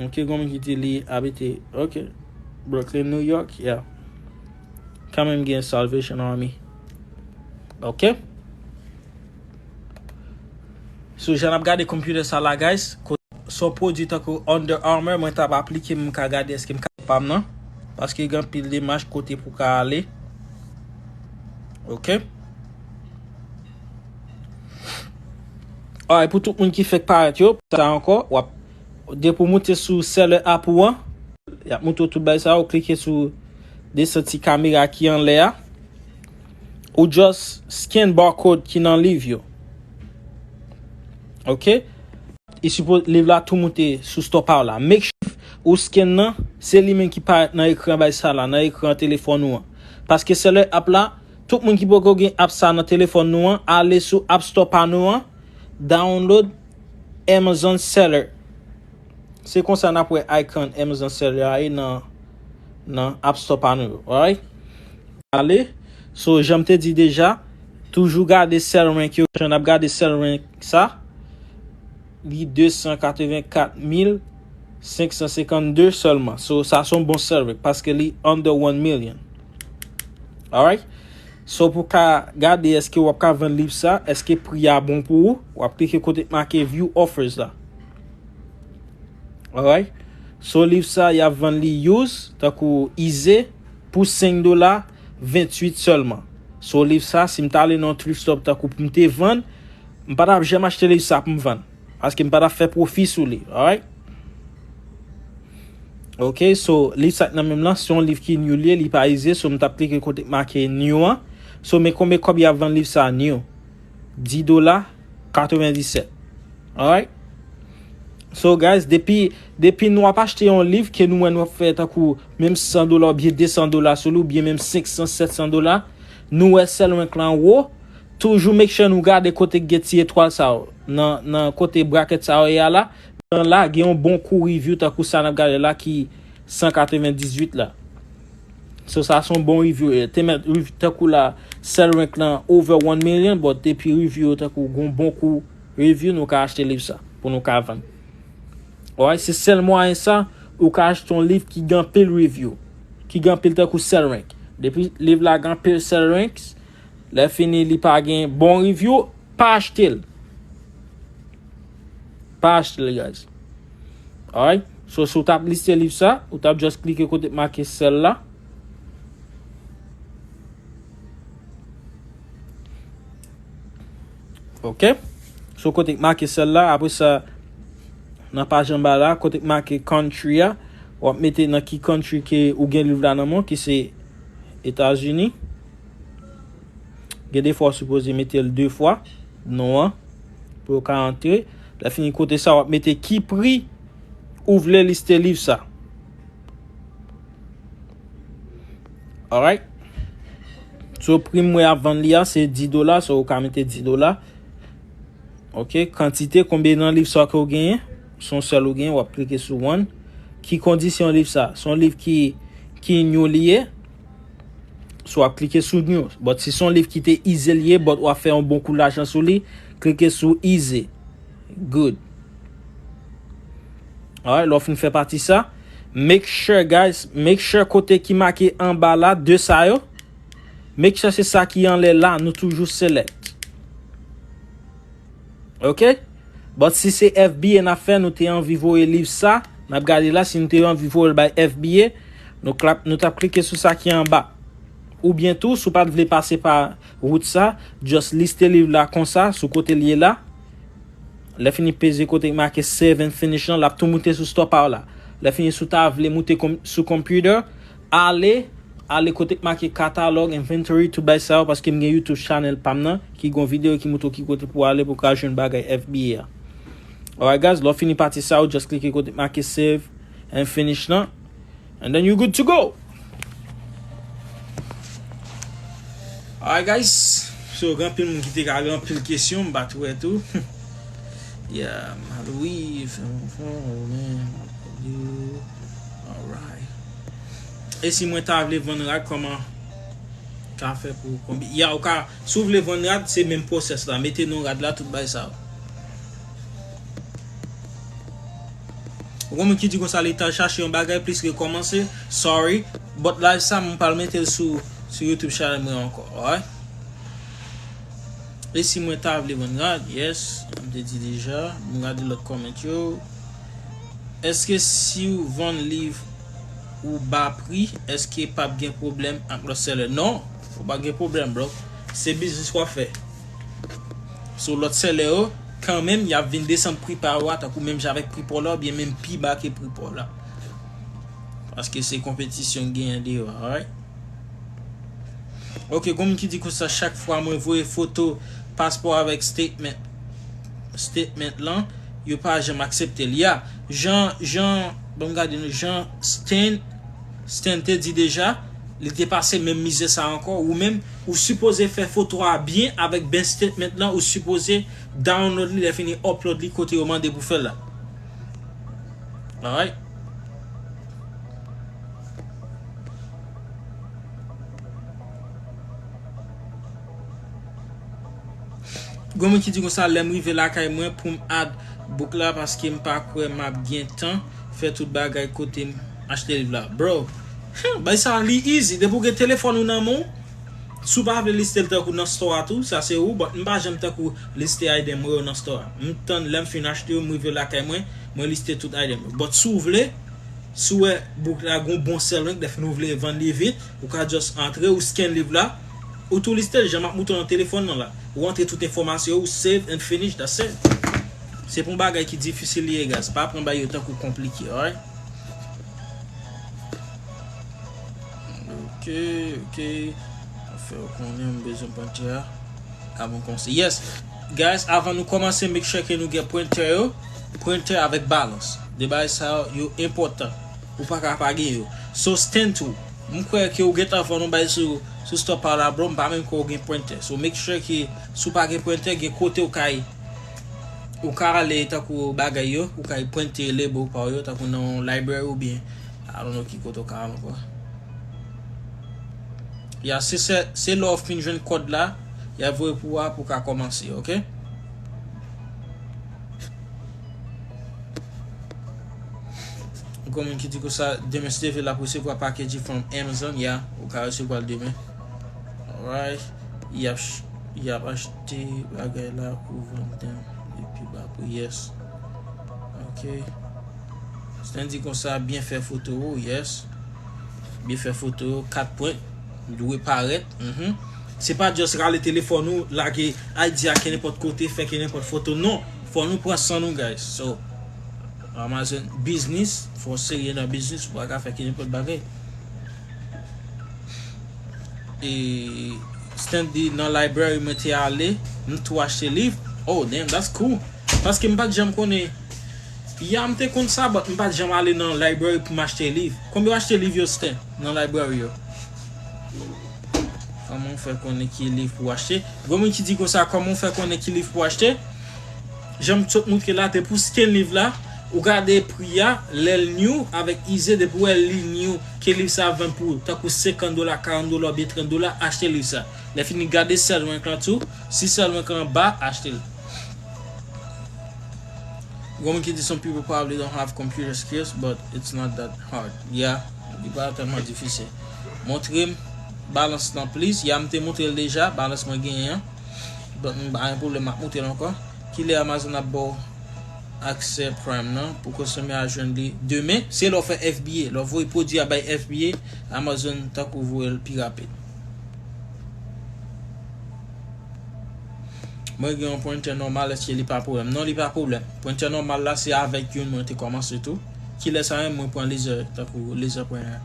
Ok, gen moun ki di li abite, ok, Brooklyn, New York, yeah. Kanmenm gen Salvation Army. Ok. So, jan n ap gade computer sa la, guys, ko- son pwodui tankou Under Armour, mwen t ap aplike, m ka gade èske m ka pa m nan. Paske gen anpil demach kote pou ka ale. Ok. Alright, pou tout moun ki fèk parèt yo, sa ankò, w ap, depi w moute sou seller app ou an, y ap montre w tout bagay sa, ou klike sou desann ti kamera ki anlè a. Ou just scan barcode ki nan liv yo. Ok? E sipo liv la tou moute sou store pa w la. Make sure ou scan nan, se li menm ki parèt nan ekran bay sa la, nan ekran telefòn ou an. Paske seller app la, tout moun ki poko gen app sa nan telefòn nou an, ale sou App Store pa nou an, download Amazon Seller. Se konsa n ap wè icon Amazon Seller a ye nan, nan App Store pa nou yo. Alright? Ale. So, jan m te di deja, toujou gade sell rank yo. Jan n ap gade sell rank sa, li de san katrevenkat mil senk san senkannde sèlman. So, sa se yon bon sell rank paske li under one million. Alright? So, pou ka gade èske w ap ka vann liv sa, èske pri a bon pou ou, w ap klike kote k make view offers la. Alright? So, liv sa, y ap vann li used, tankou ize, pou senk dola venntuit sèlman. So, liv sa, si m ta ale nan yon thrift store tankou pou m te vann, m pa t ap janm achte liv sa pou m vann. Paske m pa t ap fè pwofi sou li. Alright? Ok, so, liv sa k nan men m lan, se yon liv ki new li ye, li pa ize, so m t ap klike kote k make new an. So, men konbyen kòb y ap vann liv sa new? Dis dola katrevendisèt. Alright? So, guys, depi, depi nou ap achte yon liv ke nou wè nou ap fè tankou menm san dola oubyen de san dola sou li, oubyen menm senk san, sèt san dola, nou wè sell rank lan wo, toujou make sure nou gade kote k gen ti etwal sa yo, nan, nan kote bracket sa yo ye a la, nan la, gen yon bon kou review tankou sa n ap gade la ki san katrevendizuit la. So, sa se yon bon review. E, te mèt rev- tankou la, sell rank lan over one million, but depi review yo tankou gon bon kou review, nou ka achte liv sa pou nou ka vann. Alright, se sèl mwayen sa, ou ka achte yon liv ki gen anpil review, ki gen anpil tankou sell rank. Depi liv la gen anpil sell ranks, lè fini li pa gen bon review, pa achte l. Pa achte l, guys. Alright? So, si w t ap liste liv sa, ou t ap just klike kote k make sell la. Ok? So, kote k make sell la, apre sa, nan paj anba la, kote k make country a, w ap mete nan ki country ke ou gen liv la nan men w, ki se Etazini. Gen de fwa w sipoze mete l de fwa, non an, pou yo ka antre. Lè fini kote sa, w ap mete ki pri ou vle liste liv sa. Alright? So, pri m wè ap vann li a, se dis dola, so ou ka mete dis dola. Ok, kantite, konbyen nan liv sa ke w genyen? Se yon sèl ou genyen, w ap klike sou one. Ki kondisyon liv sa? Se yon liv ki, ki new li ye. So, w ap klike sou new. But si se yon liv ki te ize li ye, but w ap fè yon bon kou lajan sou li, klike sou ize. Good. Alright, lè w fin fè pati sa, make sure, guys, make sure kote ki make anba la, de sa yo, make sure se sa ki anlè la, nou toujou select. Ok? But si se F B A n ap fè, nou te anvi voye liv sa, n ap gade la, si nou te anvi voye l bay F B A, nou klap, nou t ap klike sou sa ki anba. Oubyen tou, si w pa t vle pase pa wout sa, just liste liv la konsa, sou kote l ye la. Lè fini peze kote k make save and finish lan, l ap tou moute sou store pa w la. Lè fini, si w ta vle moute kon- sou computer, ale, ale kote k make catalog, inventory, tout bagay sa yo, paske m gen YouTube channel pa m nan, ki gon videyo ki montre w ki kote pou w ale pou w ka jwenn bagay F B A a. Alright, guys, lè w fini pati sa yo, just klike kote k make save and finish lan. And then you good to go. Alright, guys. So, gen anpil moun ki te ka gen anpil kesyon, m pa t wè tou. Yeah, Malouis, fè yon fon, man. Alright. E si mwen ta vle vann rad, kòman ka fè pou konbi-, ya, ou ka, si w vle vann rad, se menm pwosès la. Mete non rad la, tout bagay sa yo. Ou gen moun ki di konsa li t al chache yon bagay plis ke kòmanse. Sorry. But live sa, mwen pral mete l sou, sou YouTube channel mwen ankò. Alright? E si mwen ta vle vann rad? Yes, m te di deja. M gade lòt comment yo. Èske si w vann liv ou ba pri, èske p ap gen pwoblèm ak lòt sèlè? Non, ou pa gen pwoblèm, bro. Se biznis w ap fè. So, lòt sèlè yo, kanmenm, y ap vin desann pri pa yo a, tankou menm jan avèk pri pa w la, oubyen menm pi ba ke pri pa w la. Paske se konpetisyon k genyen deyò a, alright? Ok, gen moun ki di konsa, chak fwa mwen voye foto paspò avèk statement, statement lan, yo pa janm aksepte l. Ya, jan, jan, ban m gade nou, jan Stan, Stan te di deja, li te pase menm mizè sa ankò, ou menm, ou sipoze fè foto a byen avèk bank statement lan, ou sipoze download li, lè fini upload li kote yo mande pou fè l la. Alright? Gen moun ki di konsa, lè m rive lakay mwen pou m add book la, paske m pa kwè m ap gen tan fè tout bagay kote m achte liv la. Bro, bay sa li easy. Depi w gen telefòn ou nan men w, si w pa vle liste l tankou nan store a tou, sa se ou, but m pa janm tankou liste item mwen yo nan store a. M tann lè m fin achte yo, m rive lakay mwen, mwen liste tout item yo. But si w vle, si w wè book la gon bon selling, lè fin ou vle vann li vit, ou ka just antre, ou scan liv la, ou tou liste l, jan m ap moutre w nan telefòn nan la. Ou antre tout enfòmasyon, ou save and finish, that's it. Se pa yon bagay ki difisil li ye, guys. Pa pran bagay yo tankou konplike, alright? Ok, ok. Fè w konnen m bezwen printer a. Avan kòmanse. Yes. Guys, avan nou kòmanse, make sure ke nou gen printer yo. Printer avèk balans. De bagay sa yo, yo enpòtan. Ou pa ka pa gen yo. So, Stan tou. M kwè ke ou gentan vann yon bagay sou, sou store pa w la, bro. M pa menm kwè ou gen printer. So, make sure ke si w pa gen printer, gen kote ou kay, ou ka ale tankou bagay yo, ou kay printe label pa w yo, tankou nan yon library oubyen, I don't know ki kote ou ka al ankò. Ya, se, se, se lè w fin jwenn kòd la, y a voye pou w a pou w ka kòmanse, ok? Gen moun ki di konsa, demen si Dye vle l ap resevwa package from Amazon, ya, ou ka resevwa l demen. Alright. Y ap, ch- y ap achte bagay la pou vann dan epi ba pri, yes. Ok. Stan di konsa, byen fè foto ou, yes. Byen fè foto yo, kat pwen, dwe parèt. Mhm. Se pa just rale telefòn ou, lage I D a kenenpòt kote, fè kenenpòt foto. Non, fò nou pran san nou, guys. So, Amazon business, fò w serye nan business, ou pa ka fè kenenpòt bagay. E Stan di nan library mwen te ale, m tou achte liv. Oh, damn, that's cool. Paske m pa t janm konnen. Ya, m te konn sa, but m pa t janm ale nan library pou m achte liv. Konbyen w achte liv yo, Stan, nan library yo? Kòman w fè konnen ki liv pou w achte? Gen moun ki di konsa, kòman w fè konnen ki liv pou w achte? Jan m sot moutre la, depi w scan liv la, ou gade pri a, lè l new avèk easy, depi w wè li new, ke liv sa vann pou tankou senkant dola, karant dola oubyen trant dola, achte liv sa. Lè fini, gade sell rank lan tou, si sell rank lan ba, achte l. Gen moun ki di some people probably don't have computer skills, but it's not that hard. Yeah, li pa tèlman difisil. Montre m balans lan, please. Ya, m te montre l deja, balans mwen genyen an. But m pa gen pwoblèm, m ap montre l ankò. Kilè Amazon ap ba w aksè Prime nan pou konsime a jwenn li demen? Se lè w fè F B A, lè w voye pwodui a bay F B A, Amazon tankou voye l pi rapid. Mwen gen yon printer nòmal, èske li pa pwoblèm? Non, li pa pwoblèm. Printer nòmal la, se avèk youn mwen te kòmanse tou. Kilè sa menm mwen pran laser, tankou laser printer.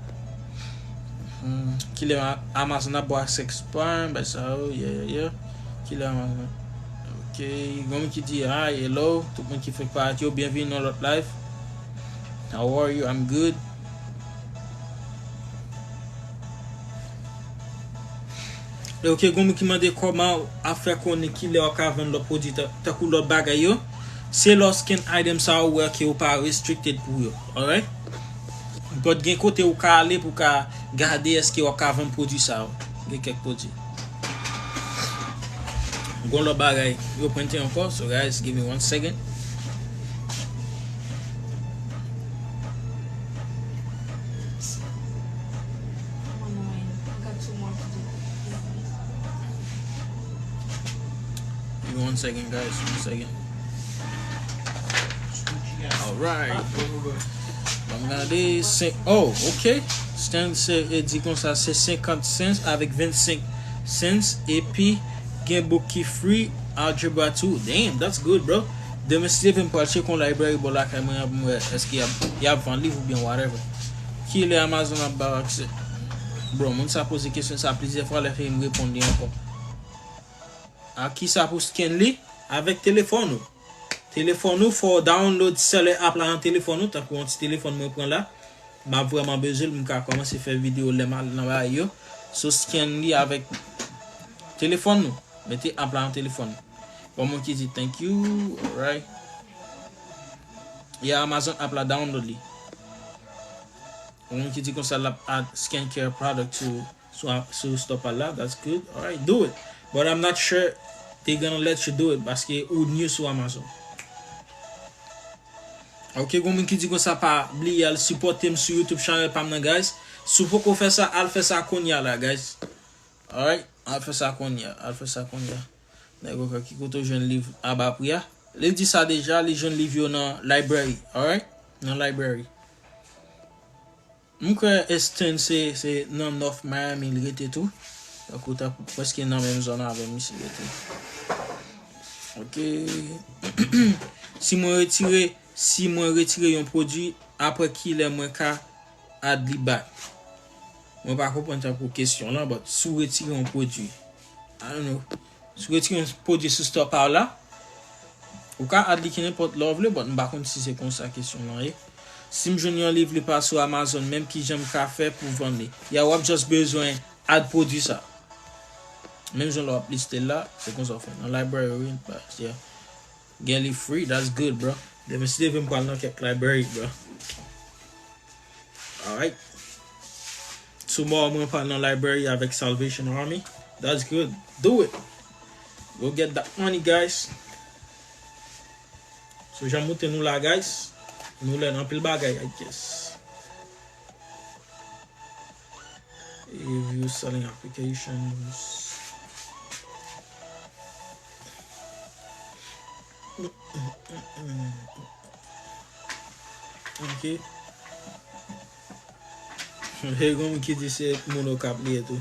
Hmm, kilè A-, Amazon ap ba w aksè Prime, bay sa yo, yeah, yeah, yeah. Kilè Amazon? Ok, gen moun ki di, hi, hello, tout moun ki fèk parèt yo, byenvini nan lòt live. How are you? I'm good. E ok, gen moun ki mande kòman w ap fè konnen kilè w ka vann lòt pwodui ta-, tankou lòt bagay yo. Se lè w scan item sa yo, ou wè ke ou pa restricted pou yo. Alright? But gen kote ou ka ale pou ka gade èske w ap ka vann pwodui sa yo. Gen kèk pwodui. Gon lòt bagay yo prente ankò. So guys, give me one second. Give me one second, guys. One second. Alright. Ban m gade. Se, oh, ok. Stan se, e di konsa se senkant cents avèk vennsenk cents. Epi gen book ki free, Algebra two. Damn, that's good, bro. Demen si Dye vle m pral tcheke yon library bò lakay mwen an pou m wè èske y ap, y ap vann liv oubyen whatever. Kilè Amazon ap ba w aksè? Bro, moun sa poze kesyon sa plizyè fwa, lè fini m reponn li ankò. A kisa pou scan li? Avèk telefòn ou. Telefòn ou, fò w download seller app la nan telefòn ou, tankou yon ti telefòn mwen pran la. M ap vrèman bezwen l pou m ka kòmanse fè videyo lè m al nan bagay yo. So scan li avèk telefòn nou. Mete app la nan telefòn nou. Bon, moun ki di thank you, alright. Yeah, Amazon app la, download li. Bon, moun ki di konsa l ap add skincare product to sou, sou store pa l la, that's good. Alright, do it. But I'm not sure they gonna let you do it paske ou new sou Amazon. Ok, gon moun ki di konsa pa bliye al sipòte m sou YouTube channel pa m nan, guys. Si w poko fè sa, al fè sa kounye a la, guys. Alright, al fè sa kounye a, al fè sa kounye a. Nèg yo ki kote w jwenn liv a ba pri a. Li di sa deja, li jwenn liv yo nan library, alright? Nan library. M kwè Eastern se, se nan North Miami li rete tou. Donk ou ta prèske nan menm zòn avè misye rete. Ok. Si mwen retire, si mwen retire yon pwodui, apre kilè mwen ka add li back? Mwen pa konprann tankou kesyon lan, but si w retire yon pwodui, I don't know. Si w retire yon pwodui sou store pa w la, ou ka add li kenenpòt lè w vle, but m pa konn si se konsa kesyon lan ye. Si m jwenn yon liv li pa sou Amazon menm, kijan m ka fè pou vann li? Ya, w ap just bezwen add pwodui sa. Menm jan lè w ap liste l la, se konsa w fè. Nan library, yeah. Gen li free, that's good, bro. Demen si Dye vle m pral nan kèk library, bro. Alright. Tomorrow mwen pral nan library avèk Salvation Army. That's good. Do it. Go get that money, guys. So jan m montre nou la, guys. Nou learn anpil bagay, I guess. E view selling applications. Ok. Hey, gon moun ki di se moun Okap li ye tou.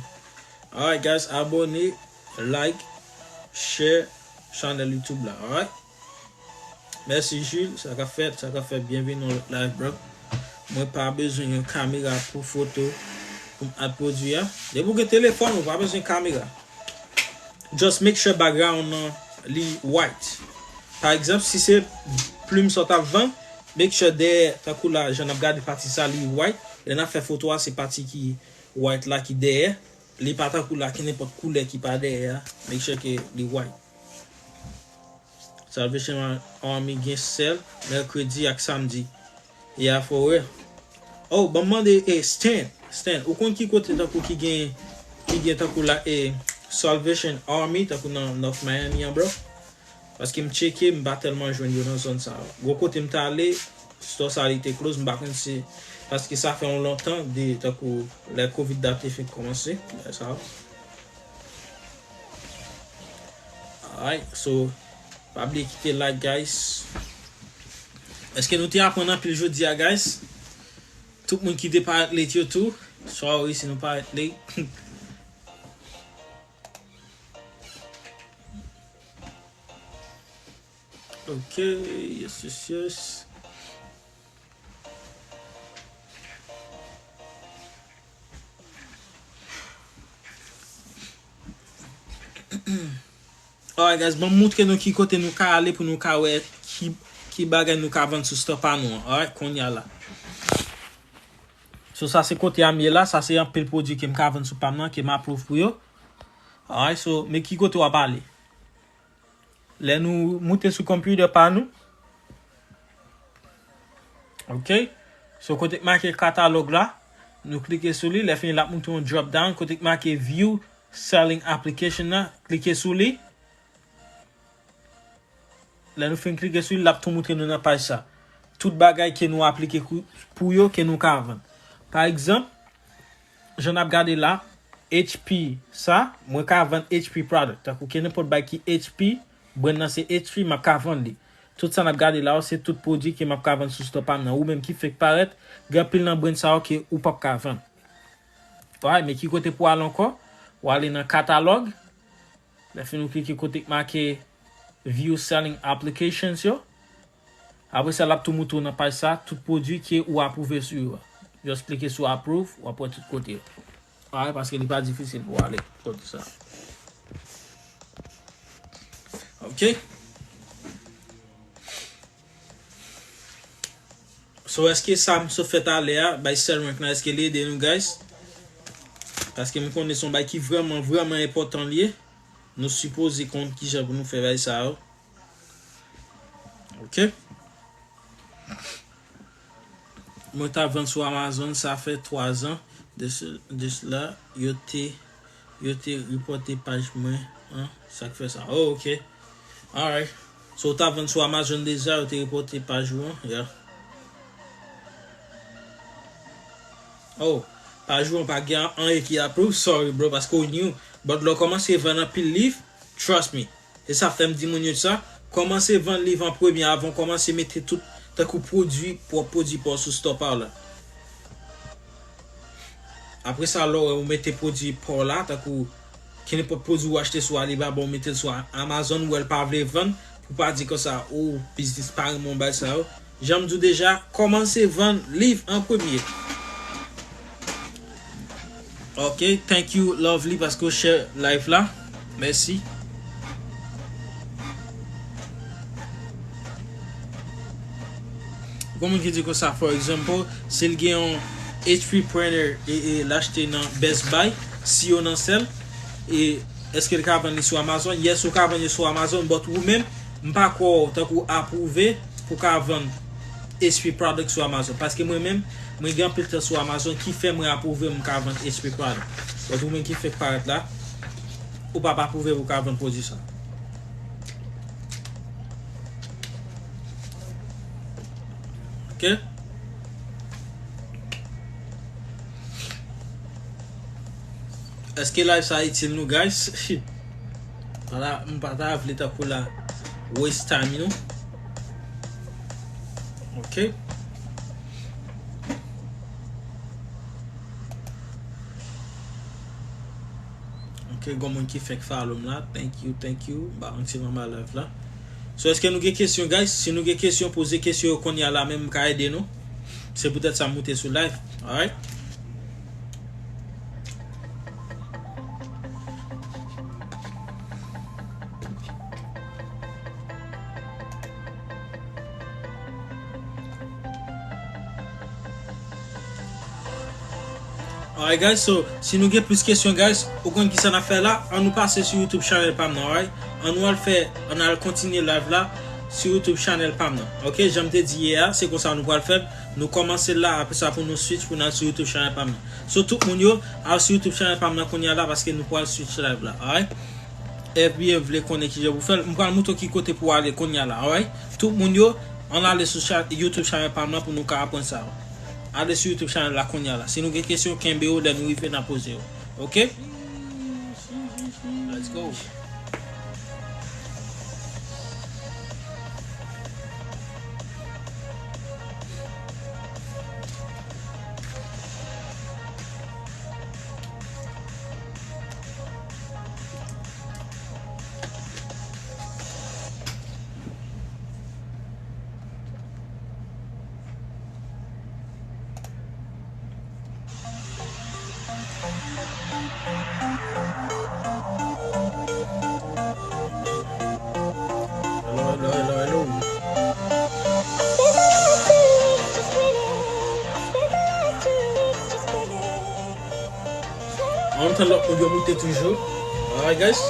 Alright, guys, abone, like, share channel YouTube la, alright? Mèsi, Jules. Sa k ap fèt, sa k ap fèt. Byenveni nan lòt live, bro. Mwen pa bezwen yon kamera pou foto pou m add pwodui a. Depi w gen telefòn, ou pa bezwen kamera. Just make sure background nan li white. Pa egzanp, si se plim sa w t ap vann, make sure dèyè, tankou la, jan n ap gade pati sa, li white. Lè n ap fè foto a, se pati ki white la ki dèyè. Li pa tankou la, ki nenpòt koulè ki pa dèyè a. Make sure ke li white. Salvation Army gen sèl mèkredi ak samdi. Ya, for real. Oh, ban m mande, eh, Stan, Stan, ou konn ki kote tankou ki gen, ki gen tankou la, eh, Salvation Army, tankou nan North Miami an, bro? Paske m tcheke, m pa tèlman jwenn yo nan zòn sa. Gwo kote m t ale, store sa li te close, m pa konn si, paske sa fè yon lontan, de, tankou lè covid la te fenk kòmanse, lè sa. Alright, so, pa bliye kite like, guys. Èske nou te aprann anpil jodi a, guys? Tout moun ki te parèt late yo tou, sorry si nou parèt late. Ok, yes, yes, yes. Alright, guys, ban m moutre nou ki kote nou ka ale pou nou ka wè ki, ki bagay nou ka vann sou store pa nou an. Alright, kounye a la. So, sa se kote a m ye la, sa se anpil pwodui ke m ka vann sou pa m nan, ke m approve pou yo. Alright, so, men ki kote w ap ale. Lè nou moute sou computer pa nou. Ok. So, kote k make katalòg la, nou klike sou li. Lè fini, l ap montre yon drop down. Kote k make view selling application nan, klike sou li. Lè nou fin klike sou li, l ap tou montre nou nan paj sa. Tout bagay ke nou aplike kou- pou yo, ke nou ka vann. Pa egzanp, jan n ap gade la, H P sa, mwen ka vann H P product. Tankou ke nenpòt bagay ki H P, brand nan se H P, m ap ka vann li. Tout sa n ap gade la yo, se tout pwodui ke m ap ka vann sou store pa m nan. Ou menm ki fenk parèt, gen anpil nan brand sa yo ke ou p ap ka vann. Alright, men ki kote pou w al ankò? W ale nan katalòg. Lè fini ou klike kote k make View Selling Applications yo. Apre sa, l ap tou montre w nan paj sa, tout pwodui ke ou apwouve sou yo a. Just klike sou approve, w ap wè tout kote yo. Alright, paske li pa difisil pou w ale kote sa. Ok. So, èske sa m sot fè talè a, bay sèl rank la, èske li ede nou, guys? Paske m konnen se yon bay ki vrèman, vrèman enpòtan li ye. Nou sipoze konn kijan pou nou fè bay sa yo. Ok. Mwen ta vann sou Amazon, sa fè twa zan de se- de sela, yo te, yo te repòte paj mwen an, sa k fè sa. Oh, ok. Alright. So, ou ta vann sou Amazon deja, yo te repòte paj ou an, yeah. Oh, paj ou an pa gen anyen ki approve, sorry, bro, paske ou new. But lè w kòmanse vann anpil liv, trust me. E sa fè m di moun yo sa, kòmanse vann liv an premye avan w kòmanse mete tout, tankou pwodui, pwòp pwodui pa w sou store pa w la. Apre sa, lè w mete pwodui pa w la, tankou kenenpòt pwodui ou achte sou Alibaba, ou mete l sou A- Amazon, ou wè l pa vle vann, pou pa di konsa, oh, biznis pa renmen w bay sa yo. Jan m di w deja, kòmanse vann liv an premye. Ok, thank you, Lovely, paske w share live la. Mèsi. Gon moun ki di konsa, for example, si l gen yon H P printer e, e l achte nan Best Buy, si yo nan sèl, e èske l ka vann li sou Amazon? Yes, ou ka vann li sou Amazon, but ou menm, m pa kwè w tankou apwouve pou ka vann H P product sou Amazon. Paske mwen menm, mwen gen anpil tan sou Amazon ki fè mwen apwouve m ka vann H P product. But ou menm ki fenk parèt la, ou p ap apwouve pou ka vann pwodui sa. Ok? Èske live sa itil nou, guys? Vwala, m pa ta vle tankou la waste time nou. Ok. Ok, gon moun ki fenk follow m la. Thank you, thank you. M pa konn si m anba live la. So, èske nou gen kesyon, guys? Si nou gen kesyon, poze kesyon yo kounye a la, menm m ka ede nou. Se poutèt sa m moute sou live. Alright? Alright, guys, so, si nou gen plis kesyon, guys, ou konn kisa n ap fè la, ann nou pase sou YouTube channel pa m nan, alright? Ann nou al fè, ann al kontinye live la sou YouTube channel pa m nan. Ok, jan m te di yè a, se konsa nou pral fè l. Nou kòmanse l la, apre sa pou nou switch pou n al sou YouTube channel pa m nan. So, tout moun yo, al sou YouTube channel pa m nan kounye a la, paske nou pral switch live la, alright? F B M vle konnen kijan pou fè l. M pral montre w ki kote pou w ale kounye a la, alright? Tout moun yo, ann ale sou cha- YouTube channel pa m nan pou nou ka aprann sa yo. Ale sou YouTube channel la kounye a la. Si nou gen kesyon, kenbe yo, lè nou rive, n a poze yo. Ok? Let's go. Hello, hello, hello, hello. An nou tann lòt moun yo moute toujou. Alright, guys.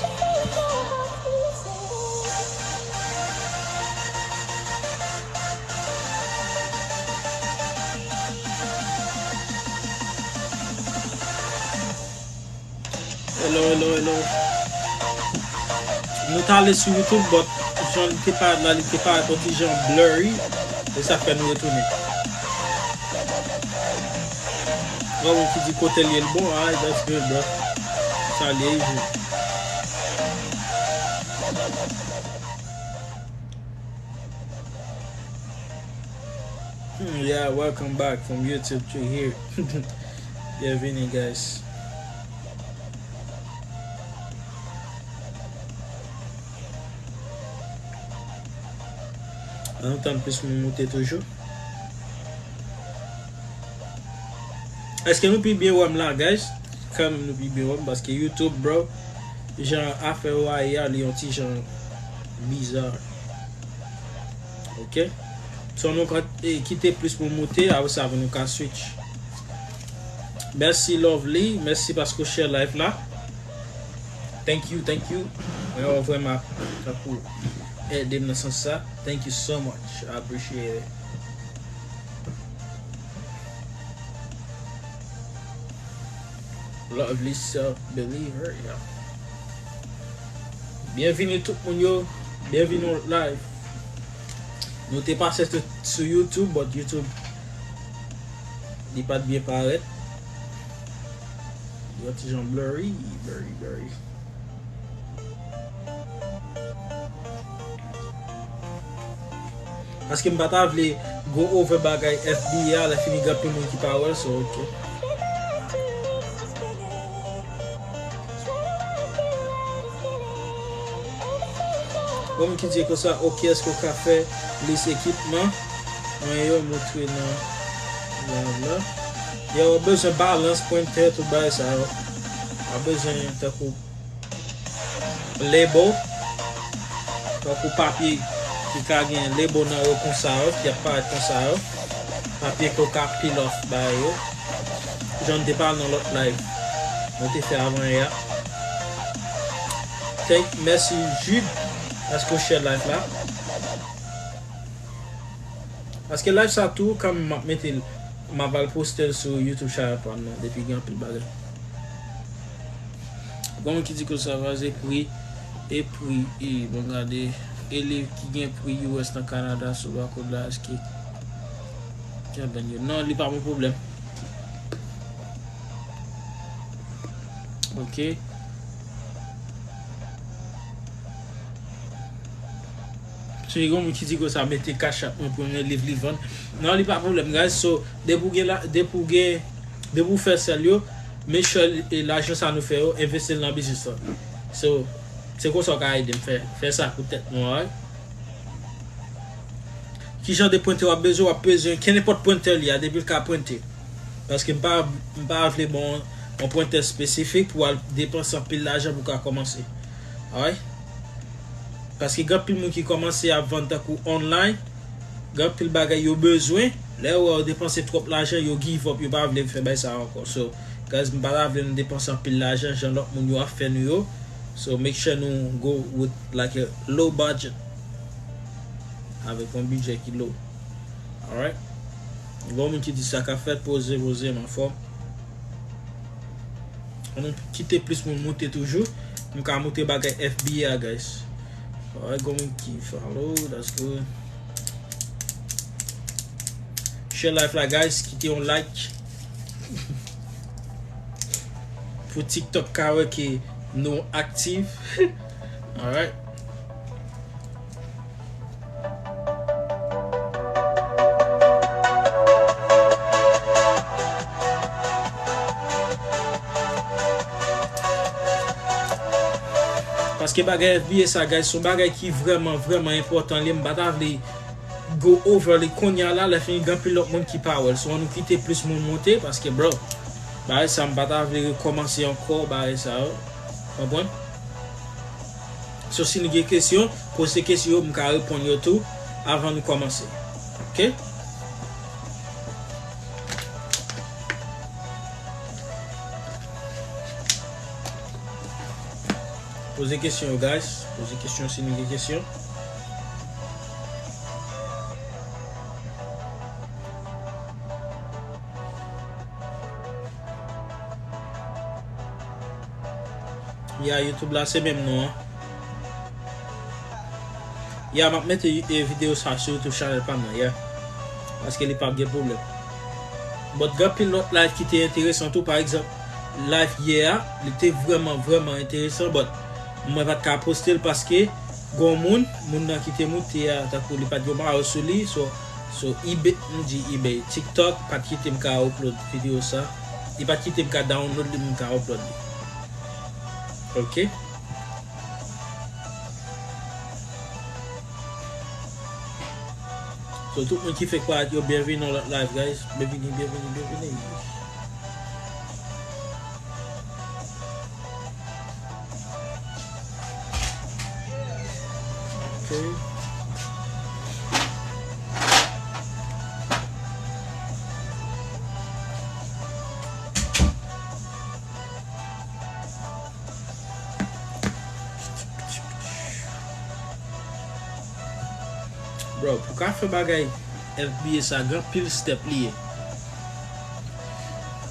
Hello, hello, hello. Nou t ale sou YouTube, but jan li te parèt la, li te parèt yon ti jan blurry. E sa fè nou retounen. Gen moun ki di kote l ye l bon. Alright, that's good, bro. Sa l ye, easy. Hmm, yeah, welcome back from YouTube to here. Bienvenue, guys. An nou tann plis moun moute toujou. Èske nou pi byen wè m la, guys? Kanmenm nou pi byen wè m, paske YouTube, bro, jan afè yo a ye a, li yon ti jan bizarre. Ok? So, nou ka, eh, kite plis moun moute, apre sa, pou nou ka switch. Mèsi, Lovely. Mèsi paske w share live la. Thank you, thank you. Mwen, w vrèman, tankou, ede m nan sans sa. Thank you so much. I appreciate it. Lovely self believer, yeah. Byenvini tout moun yo. Byenvini live. Nou te pase sou, sou YouTube, but YouTube, li pa t byen parèt. Yon ti jan blurry, blurry, blurry. Paske m pa ta vle go over bagay F B A, lè fini gen anpil moun ki pa wè l, so, ok. Bon, m ki di konsa, ok, èske w ka fè lis ekipman mwen yo moutre nan live la? Yo, w bezwen balans, pwentè, tout bagay sa yo. W bezwen tankou label, tankou papye ki ka gen label nan yo konsa yo, ki ap parèt konsa yo. Papye ke w ka peel off bay yo. Jan n te pale nan lòt live mwen te fè avan yè a. Thank, mèsi Jude, paske w share live la. Paske live sa tou, kanmenm m ap mete l, m ap al poste l sou YouTube channel pa m nan, depi gen anpil bagay. Gon moun ki di konsa, vaze pri, e pri, e, bon, gade, e liv ki gen pri U S nan Kanada sou bakod la, èske ki ap vann yo? Non, li pa yon pwoblèm. Ok. Si gen moun ki di konsa, mete Cash App mwen pou yon liv li vann. Non, li pa pwoblèm, guys. So, depi w gen la, depi w gen, depi w fè sèl yo, make sure, e, lajan sa nou fè yo, envesti l nan biznis lan. So, se konsa w ka ede m fè, fè sa pou tèt nou, alright? Ki jan de pwentè w ap bezwen? W ap bezwen kenenpòt pwentè li a, depi l ka pwente. Paske m pa, m pa vle bon yon pwentè espesifik pou al depanse anpil lajan pou ka kòmanse. Alright? Paske gen anpil moun ki kòmanse ap vann tankou online, gen anpil bagay yo bezwen, lè yo wè yo depanse twòp lajan, yo give up, yo pa vle fè bagay sa ankò. So, guys, m pa ta vle nou depanse anpil lajan jan lòt moun yo ap fè nou yo. So, make sure nou go with, like, a low budget. Avèk yon bidjè ki low. Alright? Gon moun ki di sa ka fèt, poze, poze, m anfòm. Ann nou kite plis moun moute toujou. M ka moute bagay F B A, guys. Alright, gon moun ki follow, that's good. Share live la, guys, kite yon like. Pou TikTok ka wè ke nou aktif. Alright. Paske bagay F B A sa, guys, se yon bagay ki vrèman, vrèman enpòtan. Li, m pa ta vle go over li kounye a la, lè fini gen anpil lòt moun ki pa wè l. So, ann nou kite plis moun monte, paske, bro, bagay sa, m pa ta vle rekòmanse ankò, bagay sa yo. Konprann? So, si nou gen kesyon, poze kesyon yo, m ka reponn yo tou avan nou kòmanse. Ok? Poze kesyon yo, guys. Poze kesyon si nou gen kesyon. Ya, YouTube la se menm non an. Ya, m ap mete, e, videyo sa sou YouTube channel pa m nan, ya. Paske li p ap gen pwoblèm. But gen anpil lòt live ki te enteresan tou, pa egzanp, live yè a, li te vrèman, vrèman enteresan, but mwen pa t ka poste l paske gon moun, moun nan ki te moute a, tankou li pa t gen mayo sou li, so, so eBay, m di eBay, TikTok pa t kite m ka upload videyo sa. Li pa t kite m ka download li, m ka upload li. Ok. So, tout moun ki fèk parèt yo, byenvini nan lòt live, guys. Byenvini, byenvini, byenvini. Ok. Bro, pou ka fè bagay F B A sa, gen anpil step li ye.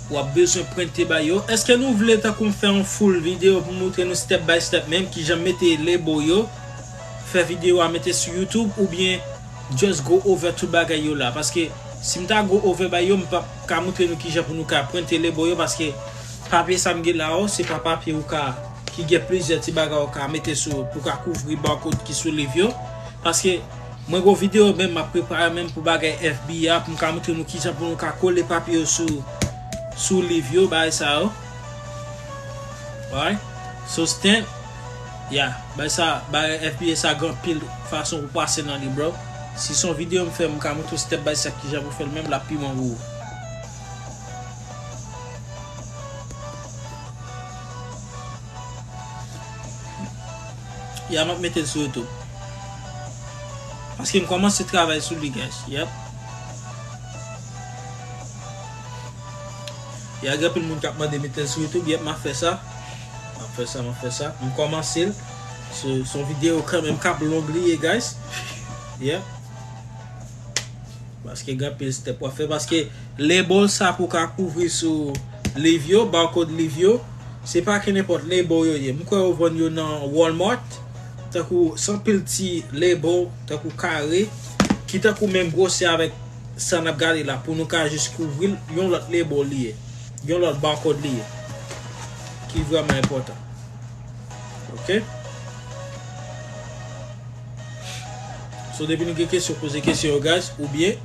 W ap bezwen prente bay yo. Èske nou vle tankou m fè yon full videyo pou moutre nou step by step menm kijan mete label yo, fè videyo a mete sou YouTube, oubyen just go over tout bagay yo la? Paske si m ta go over bay yo, m p ap ka moutre nou kijan pou nou ka prente label yo, paske papye sa m gen la o, se pa papye ou ka, ki gen plizyè ti bagay ou ka mete sou, pou ka kouvri barcode ki sou liv yo. Paske mwen gon videyo menm m ap prepare menm pou bagay F B A, pou m ka moutre nou kijan pou nou ka kole papye yo sou, sou liv yo, bagay sa yo. Alright? So, stamp, yeah, bagay sa, bagay F B A sa, gen anpil fason pou pase nan li, bro. Si se yon videyo m fè, m ka moutre w step by step kijan pou fè l menm, l ap pi bon pou ou. Ya, m ap mete l sou YouTube. Paske m kòmanse travay sou li, guys. Yep. Ya, gen anpil moun k ap mande mete l sou YouTube. Yep, m ap fè sa. M ap fè sa, m ap fè sa. M kòmanse l. Se, se yon videyo kanmenm k ap long li ye, guys. Yep. Paske gen anpil step w ap fè. Paske label sa pou ka kouvri sou liv yo, barcode liv yo, se pa ke nenpòt label yo ye. M kwè yo vann yo nan Walmart, tankou se anpil ti label, tankou kare, ki tankou menm gwosè avèk sa n ap gade la, pou nou ka jis kouvri l, yon lòt label li ye, yon lòt barcode li ye, ki vrèman enpòtan. Ok? So, depi nou gen kesyon, poze kesyon yo, guys, oubyen,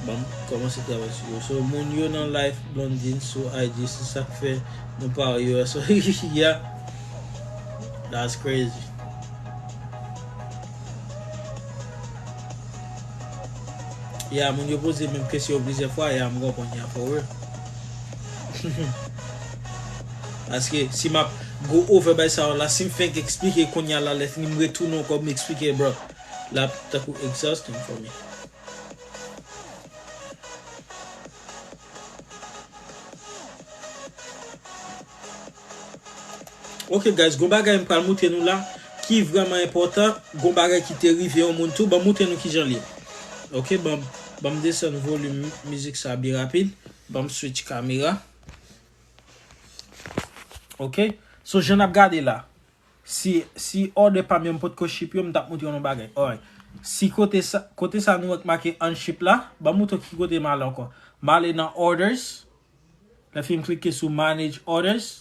ban m kòmanse travay sou yo. So, moun yo nan live Blondine sou I G, se sa k fè nou pa wè yo. So, yeah. That's crazy. Yeah, moun yo poze menm kesyon yo plizyè fwa, yeah, m konprann, yeah, for real. Paske si m ap go over bay sa yo la, si m fenk eksplike kounye a la, lè fini m retounen ankò, m eksplike, bro. L ap tankou exhausting for me. Ok, guys, gon bagay m pral moutre nou la, ki vrèman enpòtan, gon bagay ki te rive yon moun tou, ban m moutre nou kijan l ye. Ok, ban, ban m desann volim mizik sa byen rapid, ban m switch kamera. Ok, so jan n ap gade la, si, si order pa m yo m potko ship yo, m t ap moutre nou yon bagay. Alright. Si kote sa, kote sa nou wè k make unship la, ban m moutre ki kote m ale ankò. M ale nan orders. Lè fini m klike sou manage orders.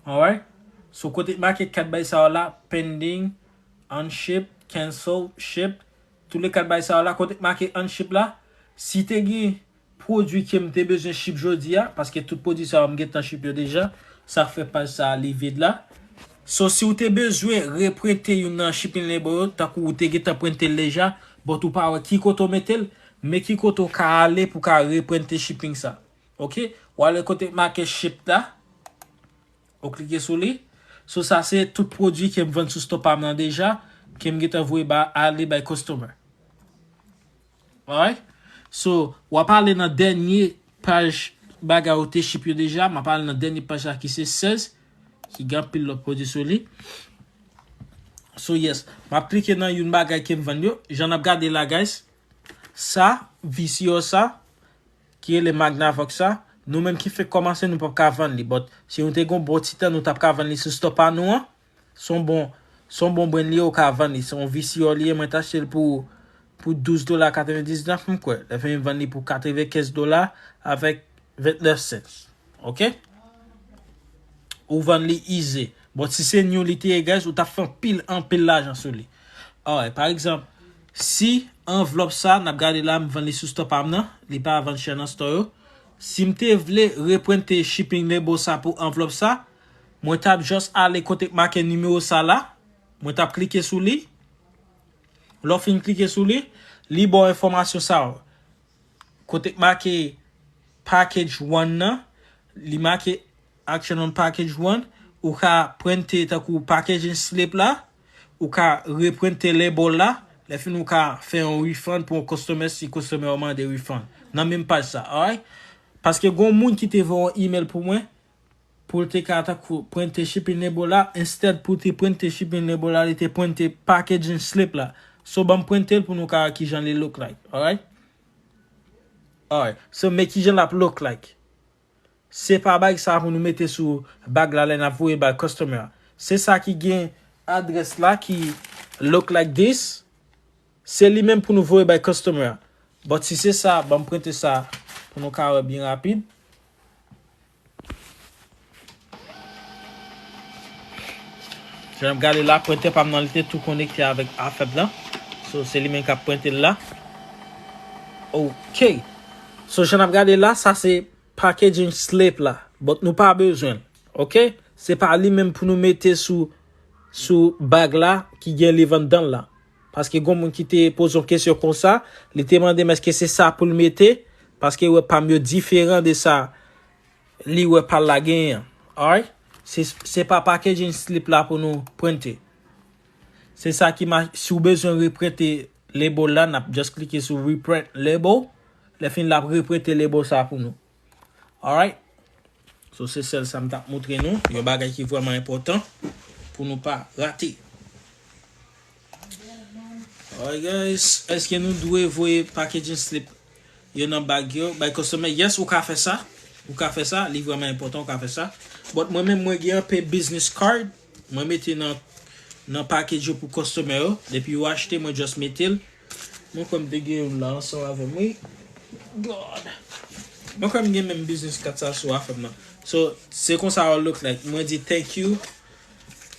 Alright. So kote k make kat bay sa yo la, pending, unship, cancel, ship. Tou le kat bay sa yo la, kote k make unship la, si te gen pwodui ke m te bezwen ship jodi a, paske tout pwodui sa yo m gentan ship yo deja, sa k fè paj sa a li vid la. So, si w te bezwen reprente youn nan shipping label yo, tankou w te gentan prente l deja, but ou pa wè ki kote w mete l, men ki kote w ka ale pou w ka reprente shipping sa. Ok? W ale kote k make ship la, ou klike sou li. So, sa se tout pwodui ke m vann sou store pa m nan deja, ke m gentan voye ba, ale bay customer. Alright? So, w ap ale nan dènye paj bagay ou te ship yo deja. M ap ale nan dènye paj la ki se sèz, ki gen anpil lòt pwodui sou li. So, yes. M ap klike nan youn bagay ke m vann yo. Jan n ap gade la, guys. Sa, V C R sa, ki rele Magnavox sa, Nou menm ki fèk kòmanse, nou p ap ka vann li. But si nou te gen yon bon ti tan, nou t ap ka vann li sou stop a nou an. Se yon bon, se yon bon brand li ye, ou ka vann li. Se yon V C R li ye, mwen t achte l pou, pou douz dola katrevendiznèf, m kwè. Lè fini m vann li pou katrevenkenz dola avèk vennèf cents. Oke? Ou vann li ize. But si se new li te ye, guys, ou t ap fè anpil, anpil lajan sou li. Alright, pa egzanp, si anvlòp sa, n ap gade la, m vann li sou stop a m nan, li pa vann chè nan store yo. Si m te vle reprente shipping label sa pou anvlòp sa, mwen t ap just ale kote k make nimewo sa la, mwen t ap klike sou li. Lè w fin klike sou li, li ba w enfòmasyon sa yo. Kote k make package one nan, li make action on package one, ou ka prente tankou packaging slip la, ou ka reprente label la, lè fini ou ka fè yon refund pou yon customer si customer ou mande refund. Nan menm paj sa, alright? Paske gon moun ki te voye yon email pou mwen, pou l te ka tankou prente shipping label la, instead pou te prente shipping label la, li te prente packaging slip la. So, ban m prente l pou nou ka wè kijan li look like, alright? Alright, so men kijan l ap look like. Se pa bag sa pou nou mete sou bag la lè n ap voye bay customer a. Se sa ki gen adrès la ki look like this. Se li menm pou nou voye bay customer a. But si se sa, ban m prente sa pou nou ka wè byen rapid. Jan n ap gade la, prentè pa m nan, li te tou konekte avèk afè m nan. So, se li menm k ap prente l la. Ok. So, jan n ap gade la, sa se packaging slip la. But nou pa bezwen l. Ok? Se pa li menm pou nou mete sou, sou bag la ki gen liv anndan l la. Paske gon moun ki te poze yon kesyon konsa, li te mande m èske se sa pou l mete, paske wè pa m yo diferan de sa li wè pa l la genyen an. Alright? Se, se pa packaging slip la pou nou prente. Se sa ki ma-, si w bezwen reprente label la, n ap just klike sou reprint label. Lè fini l ap reprente label sa pou nou. Alright? So, se sèl sa m t ap montre nou. Yon bagay ki vrèman enpòtan pou nou pa rate. Alright, guys. Èske nou dwe voye packaging slip yo nan bag yo bay customer? Yes, ou ka fè sa. Ou ka fè sa. Li vrèman enpòtan, ou ka fè sa. But mwen menm, mwen gen anpe business card. Mwen mete nan, nan package yo pou customer yo. Depi yo achte, mwen just mete l. Mwen kwè m te gen youn la ansanm avè m, wi. God. Mwen kwè m gen menm business card sa sou afè m nan. So, se konsa yo look like. Mwen di thank you.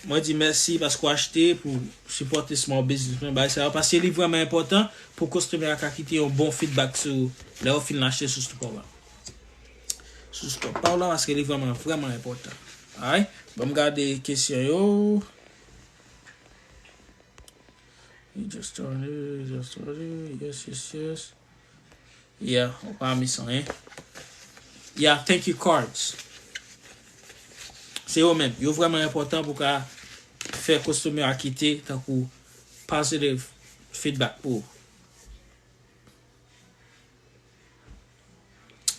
Mwen di mèsi paske w achte pou sipòte small business mwen, bagay sa yo. Paske li vrèman enpòtan pou customer a ka kite yon bon feedback sou lè yo fin achte sou store la. Sou store pa w la, paske li vrèman, vrèman enpòtan. Alright? Ban m gade kesyon yo. You just started, you just started. Yes, yes, yes. Yeah, ou pa miss anyen. Yeah, thank you cards. Se yo menm. Yo vrèman enpòtan pou ka fè customer a kite tankou positive feedback pou ou.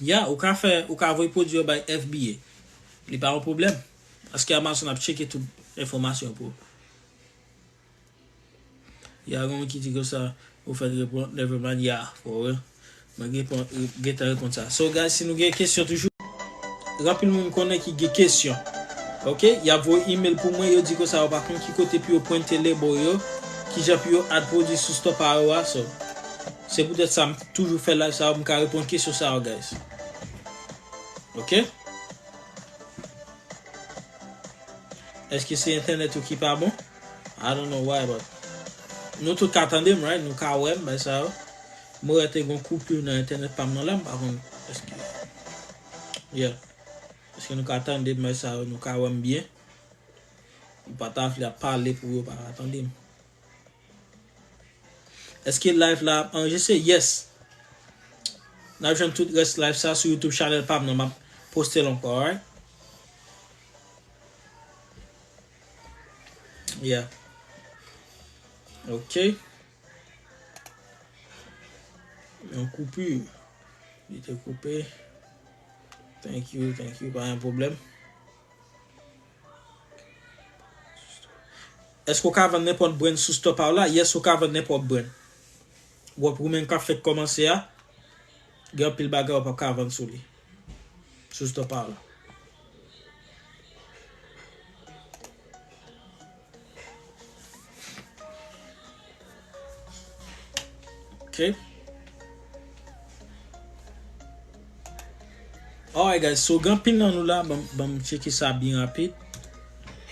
Ya, ou ka fè, ou ka voye pwodui yo bay F B A. Li pa yon pwoblèm. Paske Amazon ap tcheke tout enfòmasyon pou ou. Ya, gen moun ki di konsa, ou fèk reponn, never mind, ya, for real. Mwen gen pon-, gentan reponn sa. So, guys, si nou gen kesyon toujou, gen anpil moun konnen ki gen kesyon. Ok? Y ap voye email pou mwen, yo di konsa, yo pa konn ki kote pou yo prente label yo, kijan pou yo add pwodui sou store pa yo a, so. Se poutèt sa, m toujou fè live sa yo, m ka reponn kesyon sa yo, guys. Ok? Èske se entènèt ou ki pa bon? I don't know why, but nou tout ka tande m, right? Nou ka wè m, bay sa yo. Mwen wè te gon koupi nan entènèt pa m nan la, m pa konn èske, yeah. Èske nou ka tande m, bay sa yo, nou ka wè m byen? Ou pa ta vle ap pale pou yo pa ka tande m. Èske live la ap anrejistre? Yes. N ap jwenn tout rès live sa sou YouTube channel pa m nan, m ap poste l ankò, alright? Yeah. Ok. Yon koupi. Li te koupe. Thank you, thank you, pa gen pwoblèm. Èske w ka vann nenpòt brand sou store pa w la? Yes, ou ka vann nenpòt brand. Wè, pou moun k ap fèk kòmanse a, gen anpil bagay ou p ap ka vann sou li. sou store pa w la. Ok. Alright guys, so gen anpil nan nou la, ban m tcheke sa byen rapid.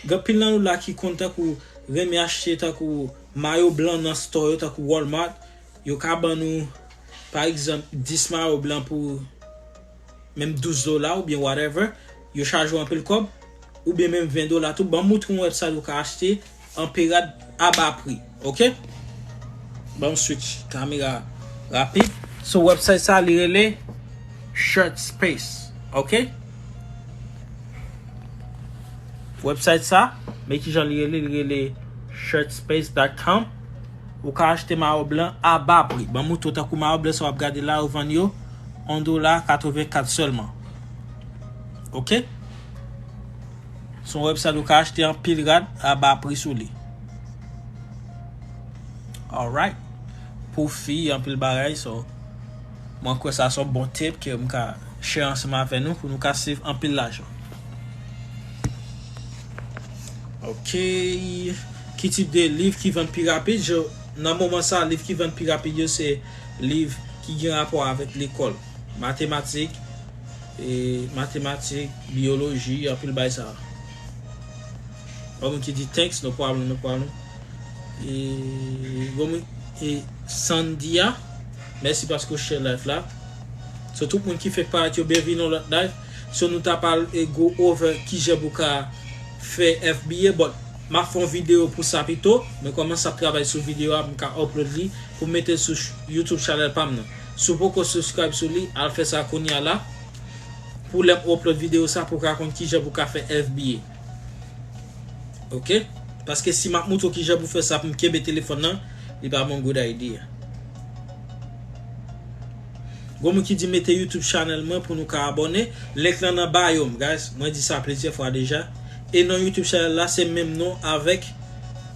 Gen anpil nan nou la ki konn tankou renmen achte tankou mayo blan nan store yo, tankou Walmart. Yo ka ban nou, pa egzanp, dis mayo blan pou menm douz dola oubyen whatever, yo chaje w anpil kòb, oubyen menm ven dola tou. Ban m moutre w yon website ou ka achte an pirad a ba pri, ok? Ban m switch kamera rapid. So, website sa, li rele Shirt Space, ok? Website sa, men kijan li rele, li rele shirtspace dot com. Ou ka achte mayo blan a ba pri. Ban m moutre w tankou mayo blan sa w ap gade la, yo vann yo yon dola katrevenkat sèlman. Ok? Se yon website ou ka achte anpil rad a ba pri sou li. Alright. Pou fi, anpil bagay, so, mwen kwè sa se yon bon tip ke m ka share ansanm avè nou pou nou ka save anpil lajan. Ok. Ki tip de liv ki vann pi rapid? Je, nan moman sa, liv ki vann pi rapid yo se liv ki gen rapò avèk lekòl, matematik, e matematik, biyoloji, anpil bagay sa. Yon moun ki di thanks, no problem, no problem. E, yon moun, e Sandia, mèsi paske w share live la. So, tout moun ki fèk parèt yo, byenvini nan lòt live. So, nou ta pral e go over kijan pou ka fè F B A, but m ap fè yon videyo pou sa pito. Mwen kòmanse ap travay sou videyo a, m ka upload li pou mete l sou ch-, YouTube channel pa m nan. Si w poko subscribe sou li, al fè sa kounye a la. Pou lè m upload videyo sa, pou w ka konn kijan pou w ka fè F B A. Ok? Paske si m ap moutre w kijan pou fè sa, pou m kenbe telefòn nan, li pa yon good idea. Gon moun ki di mete YouTube channel mwen pou nou ka abòne. Link lan nan bio m, guys. Mwen di sa plizyè fwa deja. E non YouTube channel la, se menm non avèk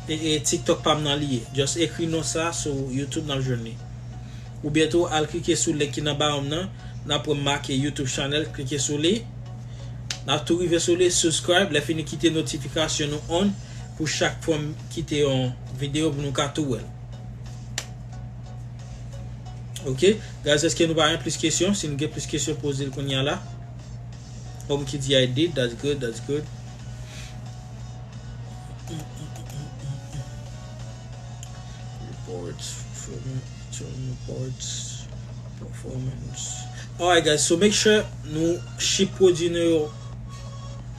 e, e TikTok pa m nan li ye. Just ekri non sa sou YouTube, n ap jwenn li. Oubyen tou, al klike sou link ki nan bio m nan, n ap wè m make YouTube channel, klike sou li. N ap tou rive sou li, subscribe, lè fini kite notifikasyon nou on pou chak fwa m kite yon videyo pou nou ka tou wè l. Ok, guys, èske nou pa gen plis kesyon? Si nou gen plis kesyon, poze l kounye a la. Yon moun ki di I did, that's good, that's good. Reports, from, from reports, performance. Alright, guys, so make sure nou ship pwodui nou yo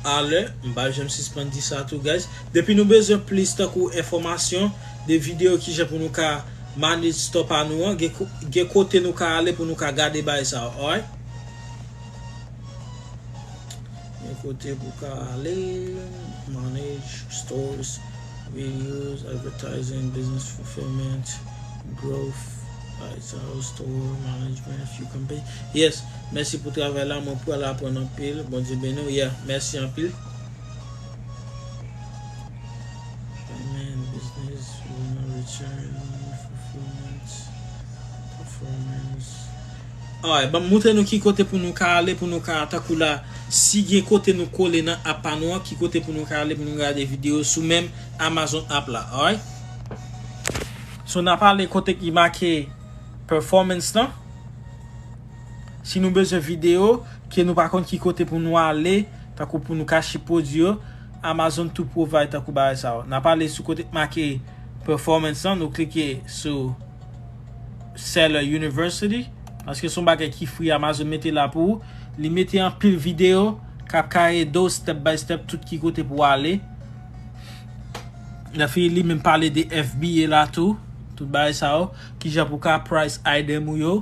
alè. M pa janm sispann di sa tou, guys. Depi nou bezwen plis tankou enfòmasyon de videyo kijan pou nou ka manage store pa nou an, gen ko-, gen kote nou ka ale pou nou ka gade bagay sa yo, alright? Gen kote pou ka ale, manage, stores, videos, advertising, business fulfillment, growth, buy, sell, store, management, few campaign. Yes, mèsi pou travay la, mwen pral aprann anpil. Bondye beni w. Yeah, mèsi anpil. Payment, business, return, fulfillment, performance. Alright, ban m moutre nou ki kote pou nou ka ale, pou nou ka, tankou la, si gen kote nou kole nan app pa nou an, ki kote pou nou ka ale, pou nou gade videyo sou menm Amazon app la, alright? So, n ap ale kote ki make performance lan. Si nou bezwen videyo, ke nou pa konn ki kote pou nou ale, tankou pou nou ka ship pwodui yo, Amazon tou provide tankou bagay sa yo. N ap ale sou kote k make performance lan, nou klike sou Seller University, paske se yon bagay ki free, Amazon mete la pou ou. Li mete anpil videyo k ap ka ede w step by step tout ki kote pou w ale. Lè fini li menm pale de F B A la tou, tout bagay sa yo, kijan pou ka price item ou yo.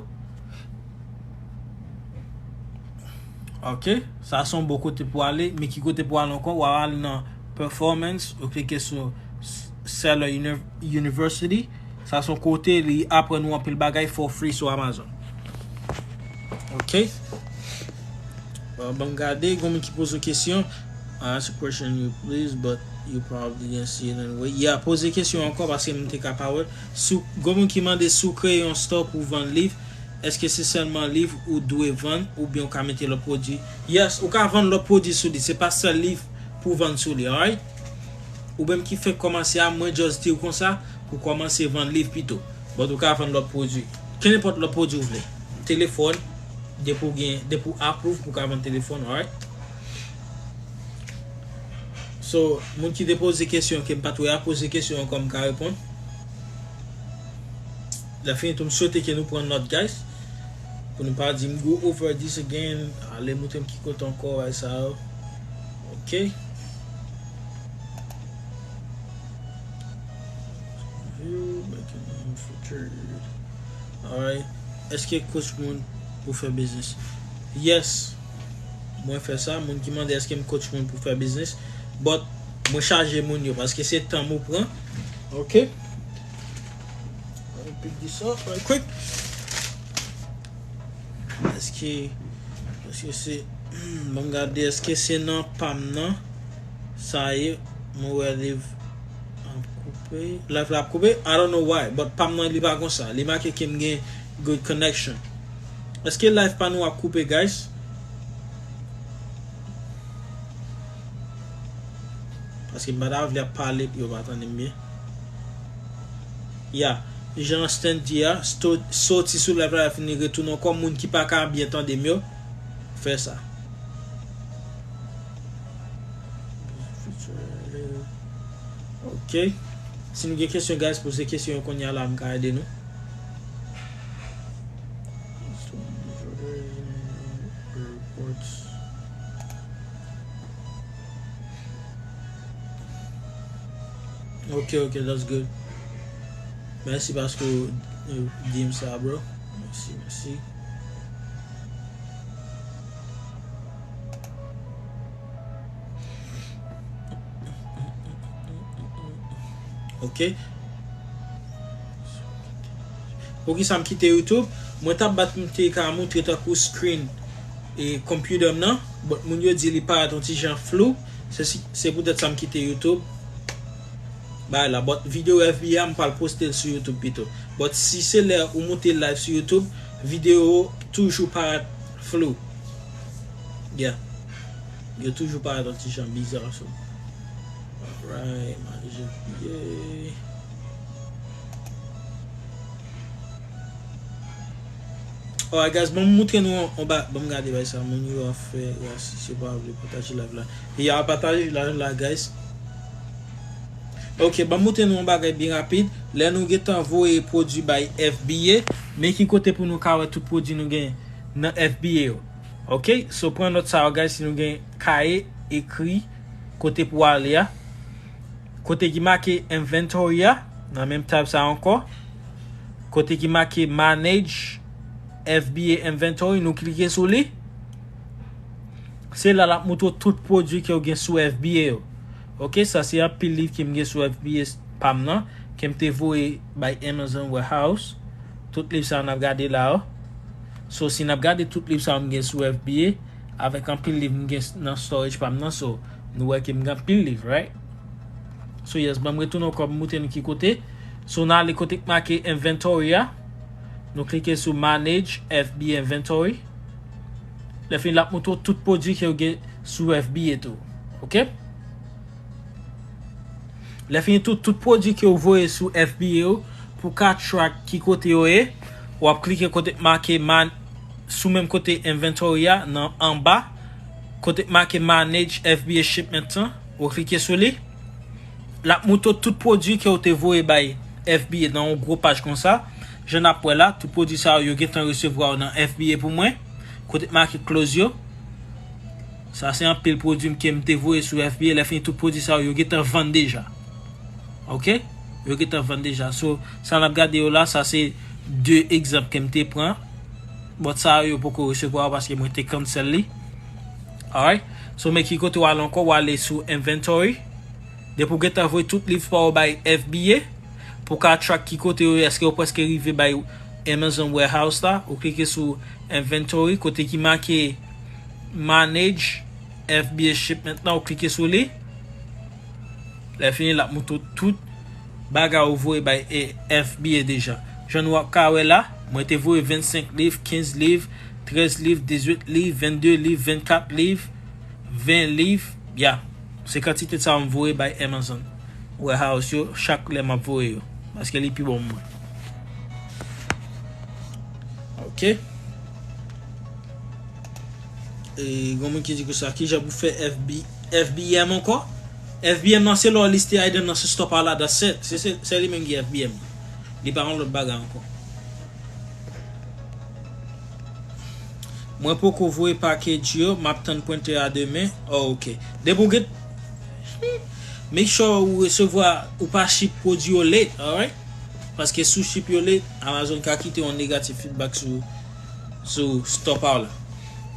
Ok, sa se yon bon kote pou ale, men ki kote pou ale ankò, w a ale nan performance, ou klike sou s-, Seller Uni-, University. Sa se yon kote li aprann ou anpil bagay for free sou Amazon. Ok. Bon, ban m gade, gon moun ki poze yon kesyon. I ask a question you please, but you probably didn't see it anyway. Yeah, poze kesyon ankò paske m te ka pa wè. Si w, gon moun ki mande si w kreye yon store pou vann liv, Èske se sèlman liv ou dwe vann oubyen ou ka mete lòt pwodui? Yes, ou ka vann lòt pwodui sou li. Se pa sèl liv pou vann sou li, alright? Ou menm ki fenk kòmanse a, mwen just di w konsa, pou kòmanse vann liv pito. But ou ka vann lòt pwodui. Kenenpòt lòt pwodui ou vle. Telefòn, depi w gen, depi w approve pou w ka vann telefòn, alright? So, moun ki te poze kesyon ke m pa t wè a, poze kesyon ankò, m ka reponn. Lè fini tou, m swete ke nou pran nòt, guys. Pou nou pa di m go over this again. Ale montre m ki kote ankò, bagay sa yo. Ok. View, making room for trade. Alright. Èske coach moun pou fè biznis? Yes. Mwen fè sa. Moun ki mande èske m coach moun pou fè biznis. But mwen chaje moun yo paske se tan m ou pran. Ok. Let me pick this up right quick. Èske, èske se, hmm, ban m gade, èske se nan pa m nan? Sa ye, mwen wè live ap koupe. Live la ap koupe? I don't know why, but pa m nan li pa konsa. Li make ke m gen good connection. Èske live pa nou ap koupe, guys? Paske m pa ta vle ap pale pou yo pa tande m byen. Ya, jan Stan di a, sto- soti sou live la, fini retounen ankò. Moun ki pa ka byen tande m yo, fè sa. Ok. Si nou gen kesyon, guys, poze kesyon yo kounye a la, m ka ede nou. Ok, ok, that's good. Mèsi paske w di m sa, bro. Mèsi, mèsi. Ok. Poukisa m kite YouTube? Mwen t ap bat m te ka montre tankou screen e computer m nan, but moun yo di li parèt yon ti jan flou. Se si- se poutèt sa m kite YouTube. Bagay la, but videyo F B A m pral poste l sou YouTube pito. But si se lè ou moute live sou YouTube, videyo toujou parèt flou. Yeah. Yo toujou parèt yon ti jan bizarre, so. Alright, manage F B A. Alright, guys, ban m montre nou yon, yon ba-, ban m gade bay sa, moun yo ap fè, guys, si se pa vle pataje live la. Ya, pataje live la, guys. Ok, ban m montre nou yon bagay byen rapid. Lè nou gentan voye pwodui bay F B A, men ki kote pou nou ka wè tout pwodui nou gen nan F B A yo. Ok, so pran nòt sa yo, guys, si nou gen kaye, ekri kote pou ale a. Kote ki make inventory a, nan menm tab sa ankò. Kote ki make manage F B A inventory, nou klike sou li. Se la l ap montre w tout pwodui ke w gen sou F B A yo. Ok, sa se anpil liv ke m gen sou F B A pa m nan, ke m te voye bay Amazon Warehouse. Tout liv sa yo n ap gade la yo. So, si n ap gade tout liv sa yo m gen sou F B A, avèk anpil liv m gen s- nan storage pa m nan, so, nou wè ke m gen anpil liv, right? So, yes, ban m retounen ankò m montre nou ki kote. So, n ale kote k make inventory a. Nou klike sou manage F B A inventory. Lè fini, l ap montre w tout pwodui ke w gen sou F B A tou. Ok? Lè fini tou, tout pwodui ke w voye sou F B A yo, pou ka track ki kote yo ye, w ap klike kote k make man- sou menm kote inventory a, nan anba, kote k make manage F B A shipment lan, ou klike sou li. L ap montre w tout pwodui ke w te voye bay F B A nan yon gwo paj konsa. Jan n ap wè la, tout pwodui sa yo, yo gentan resevwa yo nan F B A pou mwen. Kote k make close yo. Sa se anpil pwodui m ke m te voye sou F B A. Lè fini, tout pwodui sa yo, yo gentan vann deja. Ok? Yo gentan vann deja. So, sa n ap gade yo la, sa se de egzanp ke m te pran. But sa yo poko resevwa yo paske mwen te cancel li. Alright? So, men ki kote w ale ankò, w ale sou inventory. Depi w gentan voye tout liv pa w bay F B A, pou w ka track ki kote yo ye, èske yo prèske rive bay Amazon Warehouse la, ou klike sou inventory, kote ki make manage F B A shipment lan, ou klike sou li. Lè fini, l ap montre w tout bagay ou voye bay e, F B A deja. Jan nou ap ka wè la, Mwen te voye vennsenk liv, kenz liv, trèz liv, dizuit liv, vennde liv, vennkat liv, ven liv. Ya. Se kantite sa m voye bay Amazon Warehouse yo chak lè m ap voye yo. Paske li pi bon pou mwen. Ok. E, gen moun ki di konsa, kijan pou fè F B, F B M ankò? F B M nan se lè w liste item nan sou Stop All la, that's it. Se, se, se li menm ki F B M. Li pa yon lòt bagay ankò. Mwen poko voye package yo, m ap tann printer a demen. Oh, ok. Depi w gen, make sure ou resevwa, ou pa ship pwodui yo late, alright? Paske si w ship yo late, Amazon ka kite yon negative feedback sou, sou Stop All la.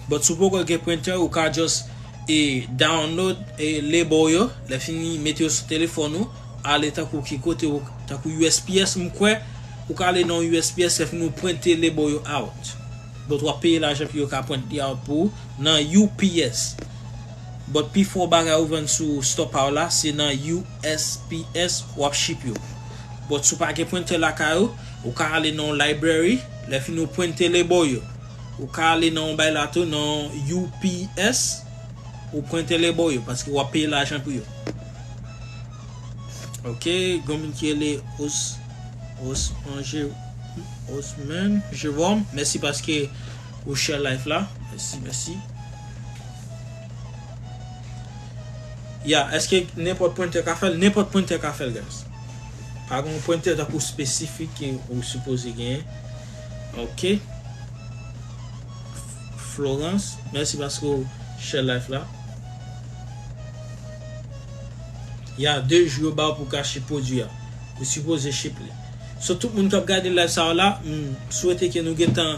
But si w poko gen printer, ou ka just, e, download, e, label yo, lè fini mete yo sou telefòn ou, ale tankou ki kote ou, tankou U S P S, m kwè, ou ka ale nan U S P S, lè fini ou printe label yo out. But w ap peye lajan pou yo ka print li out pou ou nan U P S. But pi fò bagay ou vann sou Stop All la, se nan U S P S w ap ship yo. But si w pa gen printer lakay ou, ou ka ale nan yon library, lè fini ou printe label yo. Ou ka ale nan yon bay la tou, nan U P S, ou printe label yo, paske w ap peye lajan pou yo. Ok, gen moun ki rele Os-, Osman Je-, Osman Jerome, mèsi paske ou share live la. Mèsi, mèsi. Ya, èske nenpòt printer ka fè l? Nenpòt printer ka fè l, guys. Pa gen yon printer tankou espesifik ke ou sipoze genyen. Ok. Florence, mèsi paske w share live la. Ya, de jou yo ba w pou ka ship pwodui a. Ou sipoze ship li. So, tout moun k ap gade live sa yo la, m swete ke nou gentan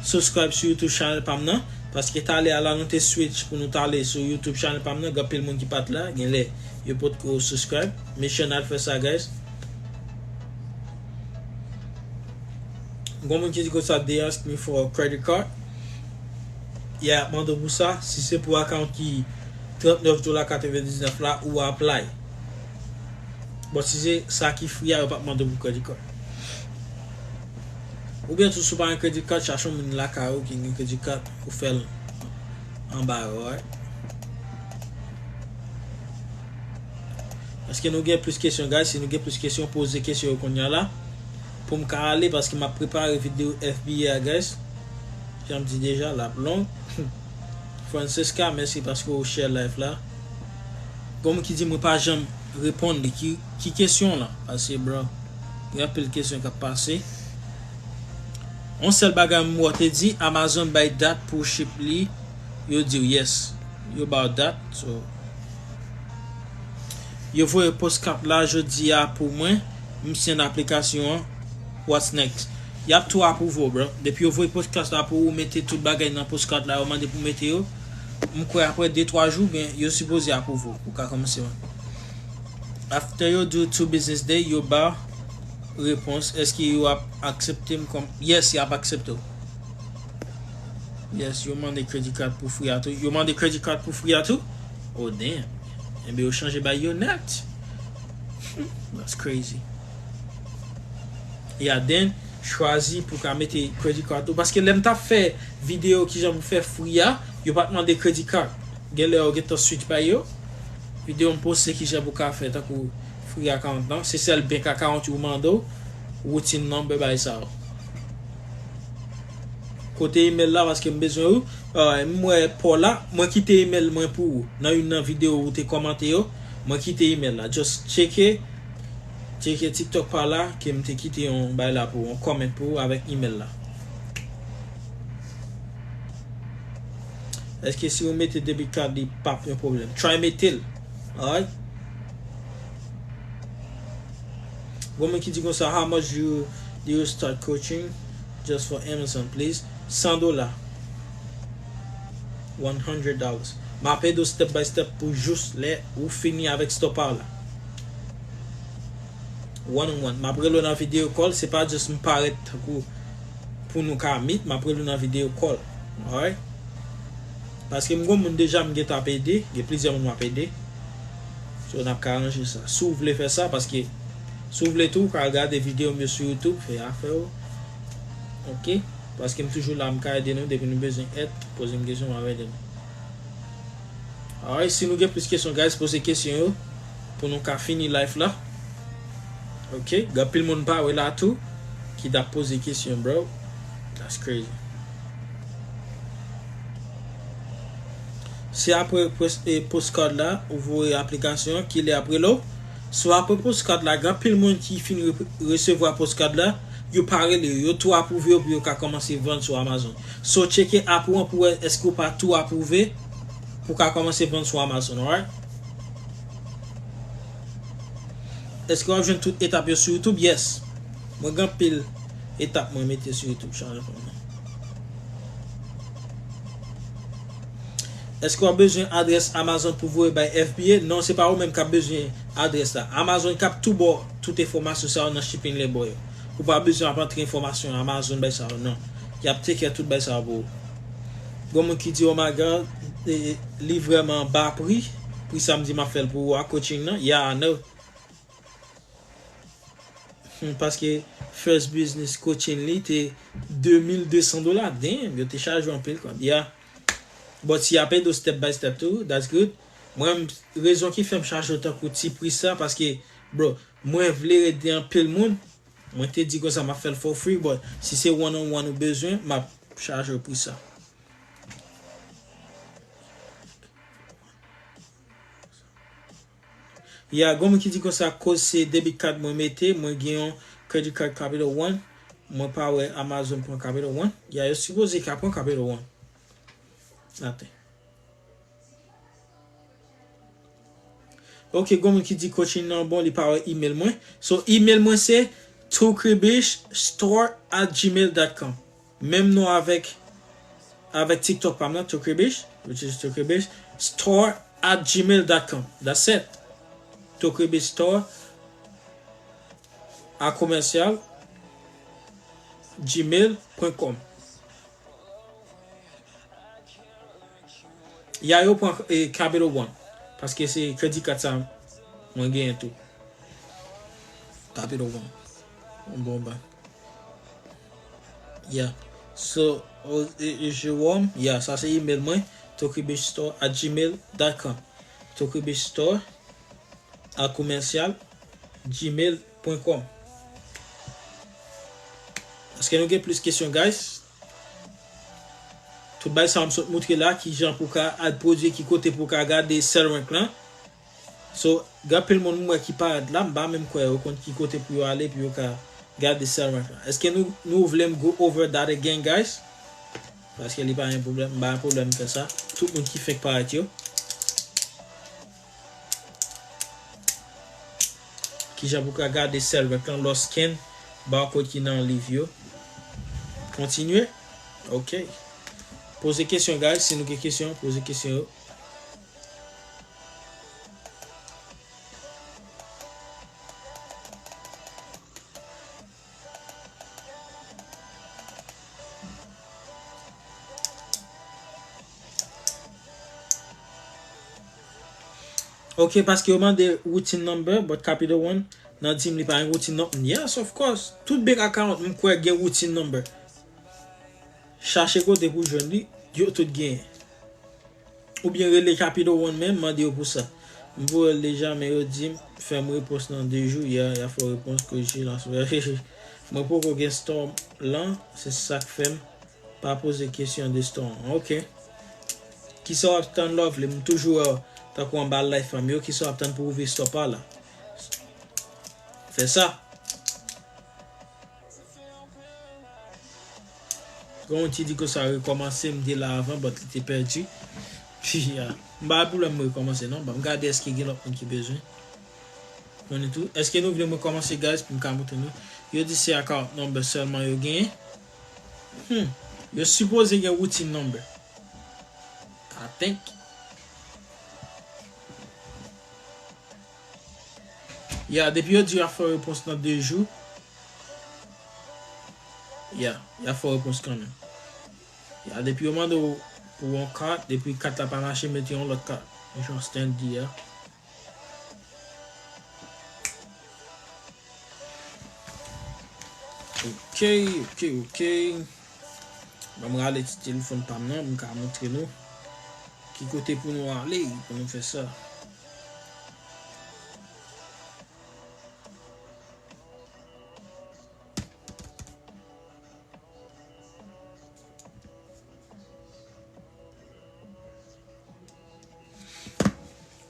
subscribe sou YouTube channel pa m nan. Paske talè a la, nou te switch pou nou t ale sou YouTube channel pa m nan. Gen anpil moun ki pa t la. Genlè, yo potko subscribe. Make sure n al fè sa, guys. Gon moun ki di konsa, they ask me for a credit card. Ya, y ap mande w pou sa. Si se pou account ki trannèf dola katrevendiznèf la, ou apply. But si se sa ki free a, yo p ap mande w pou credit card. Oubyen tou, si w pa gen credit card, chache yon moun lakay ou ki gen credit card, ou fè l anba yo, alright? Èske nou gen plis kesyon, guys? Si nou gen plis kesyon, poze kesyon yo kounye a la. Pou m ka ale, paske m ap prepare videyo F B A, guys. Jan m di deja, l ap long. Francesca, mèsi paske w share live la. Gon moun ki di mwen pa janm reponn li. Ki, ki kesyon lan? Paske, bro, gen anpil kesyon k ap pase. Yon sèl bagay m wè te di, Amazon bay dat pou ship li. Yo di w yes. Yo ba w dat. So, yo voye postcard la jodi a pou mwen. M send aplikasyon an. What's next? Y ap tou apwouve w, bro. Depi yo voye postcard la pou ou, mete tout bagay nan postcard la, yo mande pou mete yo. M kwè apre de twa jou, ben, yo sipoze apwouve w pou w ka kòmanse vann. After yo do two business day, yo ba repons. Èske yo ap aksepte m kòm? Yes, y ap aksepte w. Yes, yo mande credit card pou free a tou. Yo mande credit card pou free a tou? Oh, damn. Enben, yo chanje bay yo nèt. That's crazy. Ya, then, chwazi pou ka mete credit card ou. Paske lè m t ap fè videyo kijan pou fè free a, yo pa t mande credit card. Genlè yo gentan switch bay yo. Videyo m poste kijan pou ka fè tankou free account lan. Se sèl bank account yo mande w, routing number, bay sa yo. Kote email la, paske m bezwen ou. Ah, m wè Paula, mwen kite email mwen pou ou. Nan youn nan videyo ou te kòmante yo, mwen kite email la. Just tcheke, tcheke TikTok pa la, ke m te kite yon bay la pou ou, yon comment pou ou avèk email la. Èske si ou mete debit card li p ap yon pwoblèm? Try mete l. Alright? Gon moun ki di konsa, how much you, do you start coaching just for Amazon, please? San dola. One hundred dollars. M ap ede w step by step pou jous lè ou fini avèk Stop All la. One on one. M ap rele w nan video call, se pa just m parèt tankou pou nou ka meet, m ap rele w nan video call. Alright? Paske m gon moun deja m gentan ap ede, gen plizyè moun m ap ede. So, n ap ka aranje sa. Si w vle fè sa, paske si w vle tou, w ka al gade videyo m yo sou YouTube, fè afè w. Ok? Paske m toujou la, m ka ede nou. Depi nou bezwen èd, poze m kesyon, m ap ede nou. Alright, si nou gen plis kesyon, guys, poze kesyon yo pou nou ka fini live la. Ok? Gen anpil moun pa wè la tou ki t ap poze kesyon, bro. That's crazy. Se apre pos- e, postcard la, ou voye aplikasyon, kilè ap rele w. So apre postcard la, gen anpil moun ki fin re- resevwa postcard la, yo pa rele w, yo tou apwouve w pou yo ka kòmanse vann sou Amazon. So tcheke app ou an pou wè èske w pa tou apwouve pou w ka kòmanse vann sou Amazon, alright? Èske w ap jwenn tout etap yo sou YouTube? Yes. Mwen gen anpil etap mwen mete sou YouTube, chanje pou mwen. Èske w ap bezwen adrès Amazon pou voye bay F B A? Non, se pa ou menm k ap bezwen adrès la. Amazon k ap tou ba w tout enfòmasyon sa yo nan shipping label yo. Ou pa bezwen ap antre enfòmasyon Amazon bay sa yo, non. Y ap take care tout bay sa yo pou ou. Gon moun ki di, "Oh my God, e, e, li vrèman ba pri, pri sa m di m ap fè l pou ou a coaching nan." Yeah, I know. Hmm, paske first business coaching li te de mil de san dola. Damn, yo te chaje w anpil kòb. Yeah. But si y ap ede w step by step tou, that's good. Mwen, rezon ki fè m chaje w tankou ti pri sa, paske, bro, mwen vle ede anpil moun. Mwen te di konsa m ap fè l for free, but si se one on one ou bezwen, m ap chaje w pri sa. Ya, gon moun ki di konsa, koz se debit card mwen mete, mwen gen yon credit card Capital One, mwen pa wè Amazon pran Capital One. Ya, yo sipoze ka pran Capital One. Atè. Ok, gon moun ki di coaching nan bon, li pa wè email mwen. So, email mwen se tokribish store at gmail dot com. Menm non avèk, avèk TikTok pa m nan, Tokribish, which is Tokribish store at gmail dot com. That's it. Tokribish store a commercial gmail point com. Ya, yo pran, eh, Capital One. Paske se credit card sa mwen genyen tou. Capital One. Bon, ben. Yeah. So, oh, eh, eh, Jerome, yeah, sa se email mwen, tokribish store at gmail dot com. Tokribish store a commercial gmail point com. Èske nou gen plis kesyon, guys? Tout bagay sa m sot moutre la, kijan pou ka al pwodui, ki kote pou ka gade sell rank lan. So, gen anpil moun m wè ki parèt la, m pa menm kwè yo konn ki kote pou yo ale, pou yo ka gade sell rank lan. Èske nou, nou vle m go over that again, guys? Paske li pa gen pwoblèm, m pa gen pwoblèm fè sa. Tout moun ki fenk parèt yo. Kijan pou ka gade sell rank lan lè w scan barcode ki nan liv yo. Kontinye. Ok. Poze kesyon, guys. Si nou gen kesyon, poze kesyon yo. Ok, paske yo mande routine number, but Capital One nan di m li pa gen routine non. Yes, of course. Tout bank account m kwè gen routine number. Chache kote pou jwenn li, yo tout genyen. Oubyen rele Capital One menm, mande yo pou sa. M voye l deja, men yo di m fè m repons nan de jou. Ya, y a fè w repons korije la. Mwen poko gen store lan, se sa k fè m pa poze kesyon de store an. Ok. Kisa w ap tann, Lovely? M toujou wè w tankou anba live pa m yo. Kisa w ap tann pou ouvri store pa w la? Fè sa. Gon moun ki di konsa rekòmanse, m te la avan, but li te pèdi. Pi, ah, m pa gen pwoblèm m rekòmanse non. Ban m gade èske gen lòt moun ki bezwen. Konnen tou. Èske nou vle m rekòmanse, guys, pou m ka montre nou? Yo di se account number sèlman yo genyen. Hmm. Yo sipoze gen routine number. I think. Ya, depi yo di yo ap fè repons nan de jou. Ya, y ap fè repons kanmenm. Ya, depi yo mande w pou yon kat, depi kat la pa mache, mete yon lòt kat. Jan Stan di a. Ok, ok, ok. Ban m rale ti telefòn pa m nan, m ka montre nou ki kote pou nou ale pou nou fè sa.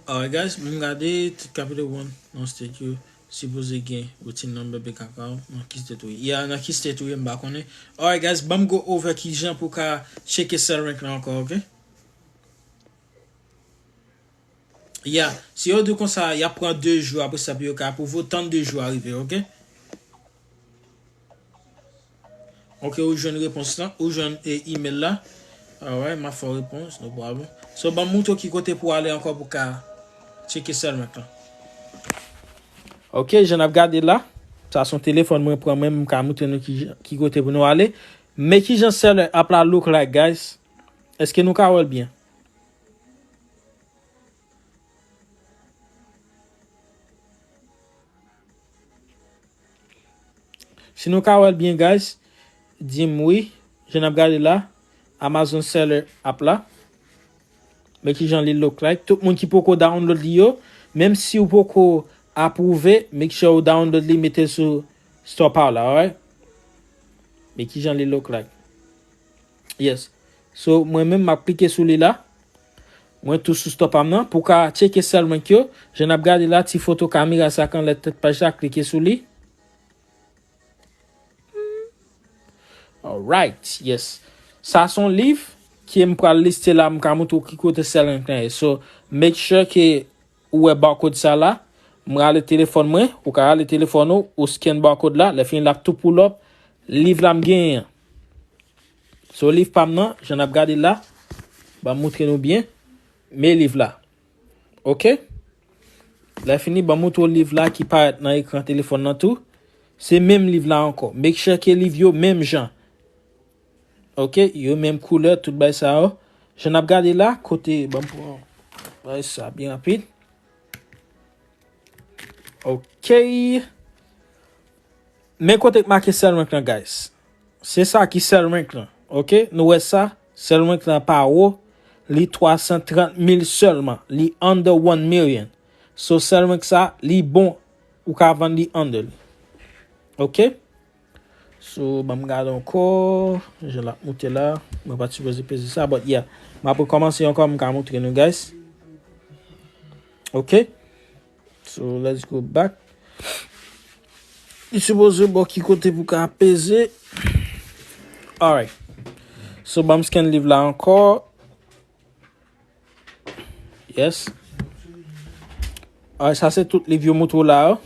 Alright guys, m gade tout Capital One nan state yo sipoze gen routing number bank account nan ki state ou ye. Yeah, nan ki state ou ye, m pa konnen. Alright guys, ban m go over kijan pou ka tcheke Cellrank lan ankò, ok? Yeah, si yo di w konsa, y ap pran de jou apre sa pou yo ka apwouve w, tann de jou a rive, ok? Ok, ou jwenn repons lan, ou jwenn e, email la. Alright, m ap fè w repons, no problem. So, ban m montre w ki kote pou w ale ankò pou ka tcheke Cellrank lan. Ok, jan n ap gade la, sa se yon telefòn mwen pran mwen, m ka montre nou ki, ki kote pou nou ale. Men kijan Cellrank app la look like, guys. Èske nou ka wè l byen? Si nou ka wè l byen, guys, di m wi. Jan n ap gade la, Amazon Seller app la. Men kijan li look like. Tout moun ki poko download li yo, menm si w poko apwouve, make sure w download li, mete l sou store pa w la, alright? Men kijan li look like. Yes. So, mwen menm, m ap klike sou li la. Mwen tou sou store pa m nan. Pou ka tcheke Cellrank yo, jan n ap gade la, ti foto kamera sa k anlè tèt paj la, klike sou li. Alright, yes. Sa se yon liv ke m pral liste la, m ka montre w ki kote Cellrank lan ye. So, make sure ke ou wè barcode sa la. M rale telefòn mwen, ou ka rale telefòn ou, ou scan barcode la, lè fini l ap tou pull up liv la m genyen an. So, liv pa m nan, jan n ap gade la, ban m montre nou byen. Men liv la. Ok? Lè fini, ban m montre w liv la ki parèt nan ekran telefòn nan tou. Se menm liv la ankò. Make sure ke liv yo menm jan. Ok? Yo menm koulè, tout bagay sa yo. Jan n ap gade la, kote, ban m pran bagay sa byen rapid. Ok. Men kote k make Cellrank lan, guys. Se sa ki Cellrank lan. Ok? Nou wè sa? Cellrank lan pa wo. Li twa san trant mil sèlman. Li under one million. So, Cellrank sa, li bon. Ou ka vann li under li. Ok? So, ban m gade ankò. Jan l ap moute la. Mwen pa t sipoze peze sa, but yeah. M ap rekòmanse ankò, m ka montre nou, guys. Ok? So, let's go back. Li sipoze ba w ki kote pou ka peze. Alright. So, ban m scan liv la ankò. Yes. Alright, sa se tout liv yo montre w la yo.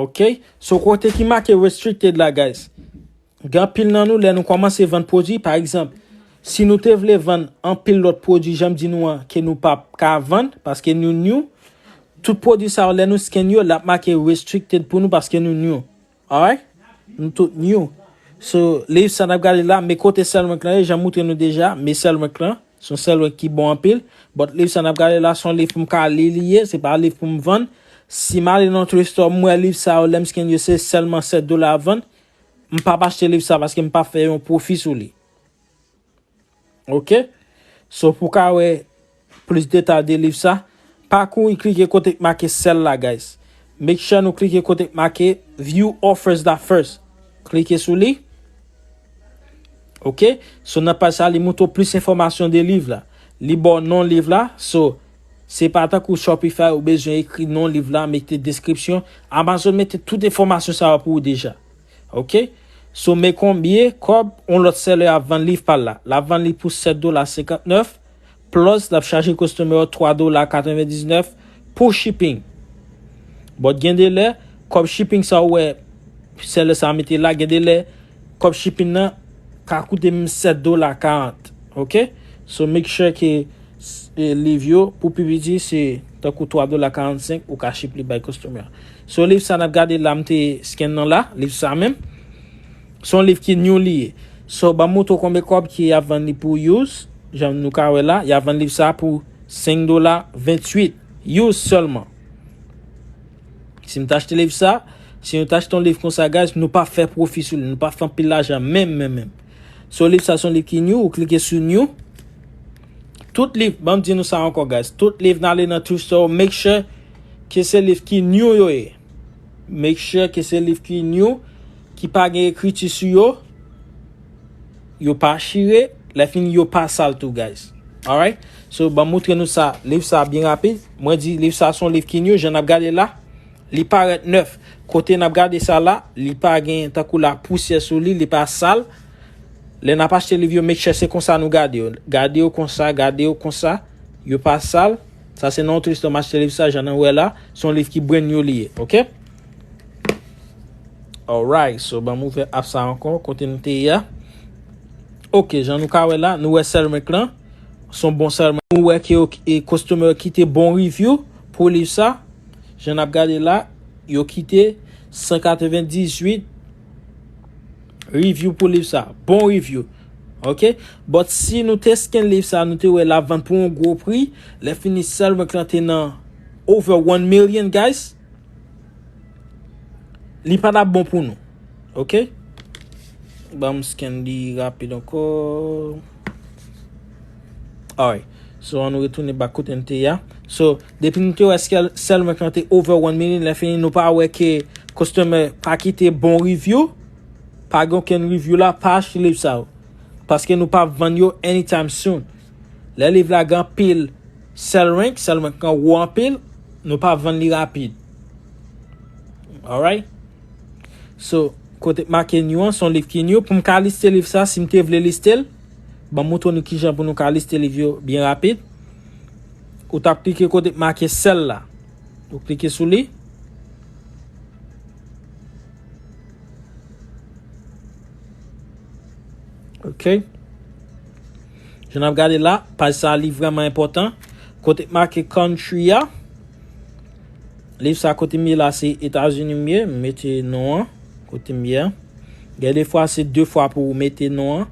Ok. So, kote ki make restricted la, guys. Gen anpil nan nou, lè nou kòmanse vann pwodui, pa egzanp, si nou te vle vann anpil lòt pwodui, jan m di nou an, ke nou p ap ka vann, paske nou new, tout pwodui sa yo, lè nou scan yo, l ap make restricted pou nou paske nou new. Alright? Nou tout new. So, liv sa n ap gade la, men kote Cellrank lan ye, jan m montre nou deja, men Cellrank lan. Se yon Cellrank ki bon anpil. But liv sa n ap gade la, se yon liv pou m ka li li ye, se pa liv pou m vann. Si m ale nan thrift store, m wè liv sa yo, lè m scan yo, se sèlman sèt dola ap vann. M p ap achte liv sa paske m p ap fè yon pwofi sou li. Ok? So, pou w ka wè plis detay de liv sa, pa kouri klike kote k make sell la, guys. Make sure nou klike kote k make view offers la first. Klike sou li. Ok? So, nan paj sa, li montre w plis enfòmasyon de liv la. Li ba w non liv la. So, se pa tankou Shopify ou bezwen ekri non liv la, mete deskripsyon. Amazon mete tout enfòmasyon sa yo pou ou deja. Ok? So, men konbyen kòb yon lòt seller ap vann liv pa l la. L ap vann li pou sèt dola senkantnèf, plus l ap chaje customer twa dola katrevendiznèf pou shipping. But gen de lè, kòb shipping sa ou wè seller sa mete la, gen de lè, kòb shipping nan ka koute menm sèt dola karant. Ok? So, make sure ke, e, liv yo, pou pi piti, se tankou twa dola karannsenk, ou ka ship li bay customer. So, liv sa n ap gade la, m te scan nan la, liv sa menm. Se yon liv ki new li ye. So, ban m montre w konbyen kòb ki y ap vann li pou used. Jan nou ka wè la, y ap vann liv sa pou senk dola venntuit. Used sèlman. Si m t achte liv sa, Si nou t achte yon liv konsa, guys, nou p ap fè pwofi sou li, nou p ap fè anpil lajan menm, menm, menm. So, liv sa se yon liv ki new, ou klike sou new. Tout liv, ban m di nou sa ankò, guys, tout liv n ale nan thrift store, make sure ke se liv ki new yo ye. Make sure ke se liv ki new, ki pa gen ekriti sou yo. Yo pa chire, lè fini yo pa sal tou, guys. Alright? So, ban m montre nou sa, liv sa byen rapid. Mwen di liv sa se yon liv ki new, jan n ap gade la, li parèt nèf. Kote n ap gade sa la, li pa gen tankou la pousyè sou li, li pa sal. Lè n ap achte liv yo, make sure se konsa nou gade yo. Gade yo konsa, gade yo konsa, yo pa sal. Sa se nan yon thrift store m achte liv sa, jan nou wè la, se yon liv ki brand new li ye, oke? Alright, so ban m ouvè app sa ankò, kote nou te ye a. Oke, jan nou ka wè la, nou wè Selrank lan, se yon bon Selrank. Nou wè ke yo, e, customer kite bon review pou liv sa. Jan n ap gade la, yo kite san katrevendizuit review pou liv sa. Bon review. Oke? But si nou te scan liv sa, nou te wè l ap vann pou yon gwo pri. Lè fini Selrank lan te nan over one million, guys. Li pa t ap bon pou nou. Oke? Ban m scan li rapid ankò. Alright. So, an nou retounen back kote n te ye a. So, depi nou te wè Selrank lan te over one million, lè fini nou pa wè ke customer pa kite bon review, pa gen okenn review la, pa achte liv sa yo. Paske nou p ap vann yo anytime soon. Lè liv la gen anpil Selrank, Selrank lan wo anpil, nou p ap vann li rapid. Alright? So, kote k make new an, se yon liv ki new. Pou m ka liste liv sa, si m te vle liste l, ban m montre nou kijan pou nou ka liste liv yo byen rapid. Ou t ap klike kote k make sell la. Ou klike sou li. Ok. Jan n ap gade la, paj sa li vrèman enpòtan. Kote k make country a, liv sa kote m ye la se Etazini m ye, m mete non an kote m ye a. Gen de fwa se de fwa pou ou mete non an.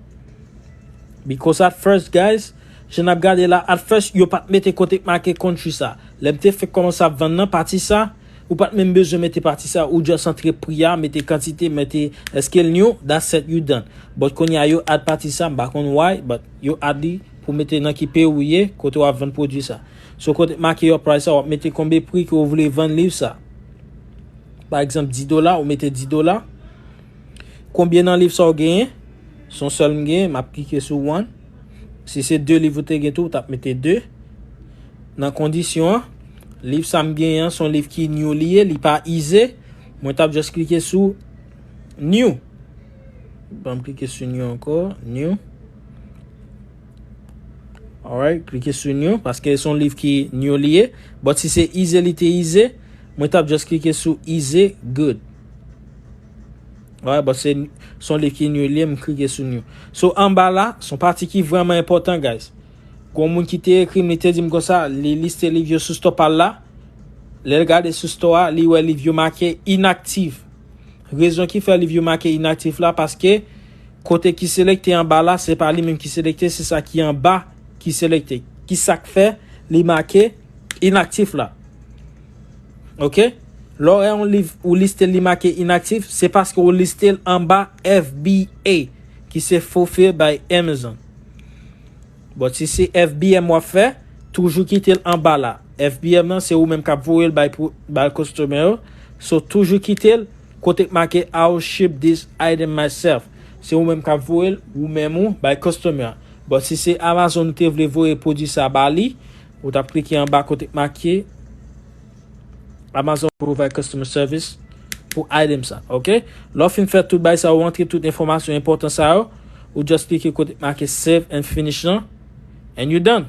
Because at first, guys, jan n ap gade la, at first, yo pa t mete kote k make country sa. Lè m te fèk kòmanse ap vann nan, pati sa, ou pa t menm bezwen mete pati sa, ou just antre pri a, mete kantite, mete èske l new, that's it, you done. But kounye a yo add pati sa, m pa konn why, but yo add li pou mete nan ki peyi w ye, kote w ap vann pwodui sa. So kote k make your price sa, w ap mete konbyen pri ke w vle vann liv sa. Pa egzanp, dis dola, ou mete dis dola. Konbyen nan liv sa w genyen? Se yon sèl m genyen, m ap klike sou one. Si se de liv ou te gen tou, ou t ap mete de. Nan kondisyon an, liv sa m genyen an, se yon liv ki new li ye, li pa ize. Mwen t ap just klike sou new. Ban m klike sou new ankò, new. Alright, klike sou new, paske se yon liv ki new li ye. But si se ize li te ize, mwen t ap just klike sou ize, good. Alright, but se, se yon liv ki new li ye, m klike sou new. So, anba la, se yon pati ki vrèman enpòtan, guys. Gon moun ki te ekri m, li te di m konsa, li liste liv yo sou store pa l la. Lè l gade sou store a, li wè liv yo make inactive. Rezon ki fè liv yo make inactive la, paske kote ki selekte anba la, se pa li menm ki selekte, se sa ki anba ki selekte. Ki sa k fè li make inactive la? Ok? Lè w wè yon liv ou liste li make inactive, se paske ou liste l anba F B A, ki se Fulfilled by Amazon. But si se F B M w ap fè, toujou kite l anba la. F B M nan, se ou menm k ap voye l bay, pou, bay customer yo. So, toujou kite l kote k make I will ship this item myself. Se ou menm k ap voye l, ou menm ou, bay customer. But si se Amazon ou te vle voye pwodui sa ba li, ou t ap klike anba kote k make Amazon provide customer service pou item sa, ok? Lè w fin fè tout bagay sa, ou rantre tout enfòmasyon enpòtan sa yo, ou just klike kote make save and finish lan, and you done.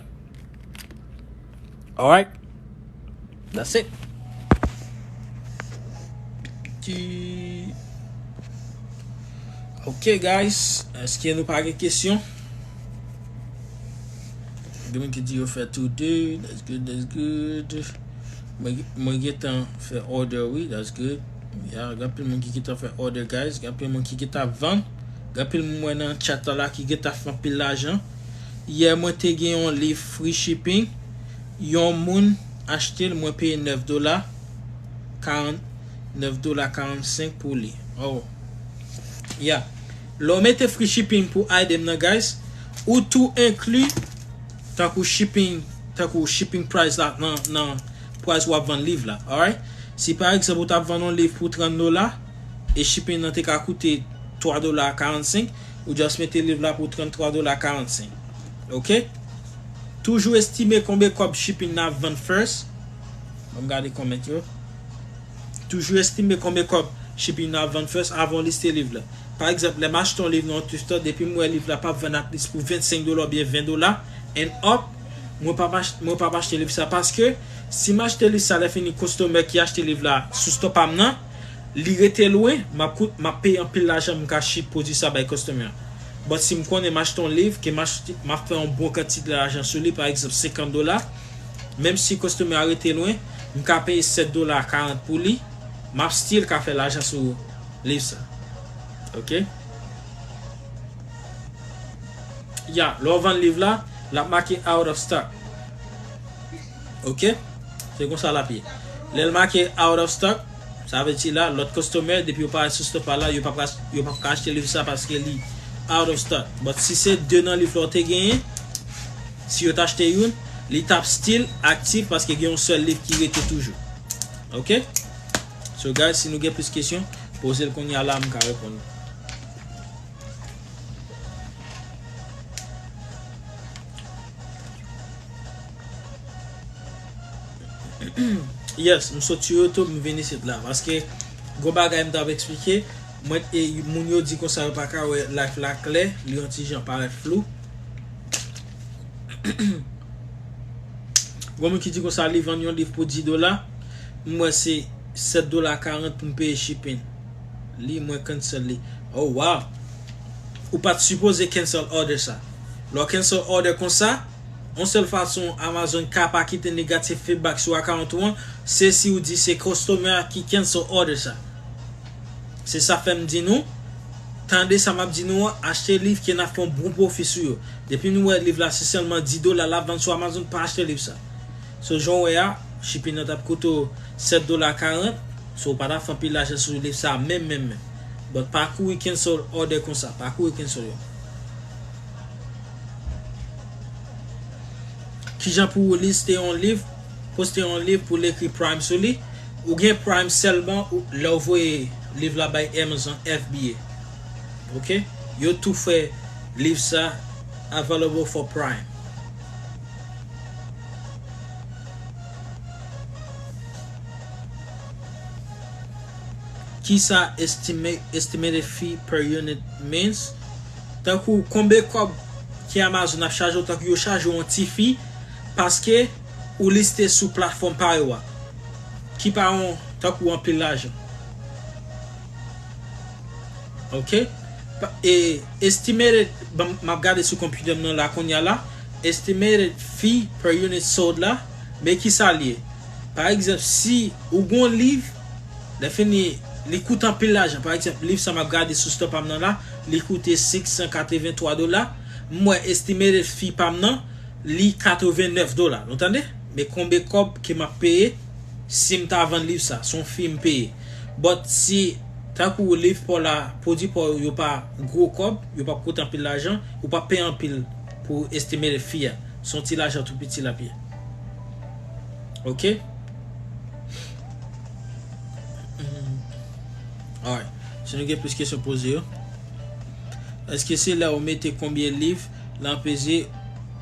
Alright? That's it. Ti Ok, guys, èske nou pa gen kesyon? Gen moun ki di yo fè tou de, that's good, that's good. Mwen, mwen gentan fè order, wi, that's good. Ya, gen anpil moun ki gentan fè order, guys. Gen anpil moun ki gentan vann. Gen anpil moun mwen nan chat la ki gentan fè anpil lajan. Yè, mwen te gen yon liv free shipping. Yon moun achte l, mwen peye nèf dola. Karant, Nèf dola karannsenk pou li. Oh. Yeah. Lè w mete free shipping pou item nan, guys, ou tou enkli tankou shipping, tankou shipping price la nan, nan price w ap vann liv la. Alright? Si pa egzanp ou t ap vann yon liv pou trant dola e shipping nan te ka koute twa dola karannsenk, ou just mete liv la pou tranntwa dola karannsenk. Ok? Toujou estime konbyen kòb shipping nan ap vann first. Ban m gade comment yo. Toujou estime konbyen kòb shipping nan ap vann first avan w liste liv la. Pa egzanp, lè m achte yon liv nan yon thrift store, depi m wè liv la p ap vann at least pou vennsenk dola oubyen ven dola and up, mwen p ap ach-, mwen p ap achte liv sa, paske si m achte liv sa, lè fini customer ki achte liv la sou store pa m nan, li rete lwen, m ap kout, m ap peye anpil lajan pou m ka ship pwodui sa bay customer. But si m konnen m achte yon liv, ke m achte, m ap fè yon bon kantite lajan sou li, pa egzanp senkant dola, menm si customer a rete lwen, m ka peye sèt dola karant pou li, m ap still ka fè lajan sou liv sa. Ok? Ya, lè w vann liv la, l ap make out of stock. Ok? Se konsa l ap ye. Lè l make out of stock, sa vle di la, lòt customer, depi yo parèt sou stock pa la, yo p ap ka, yo p ap ka achte liv sa paske li out of stock. But si se de nan liv la w te genyen, si yo t achte youn, li t ap still aktif paske gen yon sèl liv ki rete toujou. Ok? So guys, si nou gen plis kesyon, poze l kounye a la, m ka reponn. Yes, m sot sou YouTube, m vin isit la. Paske, gwo bagay m t ap eksplike, mwen, e, moun yo di konsa yo pa ka wè live la klè, li yon ti jan parèt flou. Gwo moun ki di konsa, li vann yon liv pou dis dola, m wè se sèt dola karant pou m peye shipping. Li, mwen cancel li. Oh, wow! Ou pa t sipoze cancel order sa. Lè w cancel order konsa, yon sèl fason Amazon ka pa kite negative feedback sou account ou an, se si w di se customer ki cancel order sa. Se sa fè m di nou, tande sa m ap di nou an, achte liv ke n ap fè yon bon pwofi sou yo. Depi nou wè liv la se sèlman dis dola l ap vann sou Amazon, pa achte liv sa. So, jan w wè a, shipping nan t ap koute w sèt dola karant, so w pa t ap fè anpil lajan sou liv sa menm, menm, menm. But pa kouri cancel order konsa, pa kouri cancel yo. Kijan pou w liste yon liv, poste yon liv pou l ekri Prime sou li? Ou gen Prime sèlman ou, lè w voye liv la bay Amazon F B A. Ok? Yo tou fè liv sa available for Prime. Kisa estimate, estimated fee per unit means? Tankou konbyen kòb ki Amazon ap chaje w, tankou yo chaje w yon ti fee paske ou liste sou platfòm pa yo a. Ki pa yon, tankou anpil lajan. Ok? Pa, e, estimated, ban m, m ap gade sou konpitè m nan la kounye a la. Estimated fee per unit sold la, men kisa l ye? Pa egzanp, si ou gon liv, lè fini, li koute anpil lajan. Pa egzanp, liv sa m ap gade sou store pa m nan la, li koute senk san katrevenntwa dola. M wè estimated fee pa m nan, li katrevennèf dola. Nou tande? Men konbyen kòb ke m ap peye si m ta vann liv sa? Se yon fee m peye. But si, tankou liv pa w la, pwodui pa w yo pa gwo kòb, yo p ap koute anpil lajan, ou p ap peye anpil pou estimated fee a. Se yon ti lajan tou piti l ap ye. Ok? Alright. Si nou gen plis kesyon, poze yo. Èske se lè ou mete konbyen liv lan peze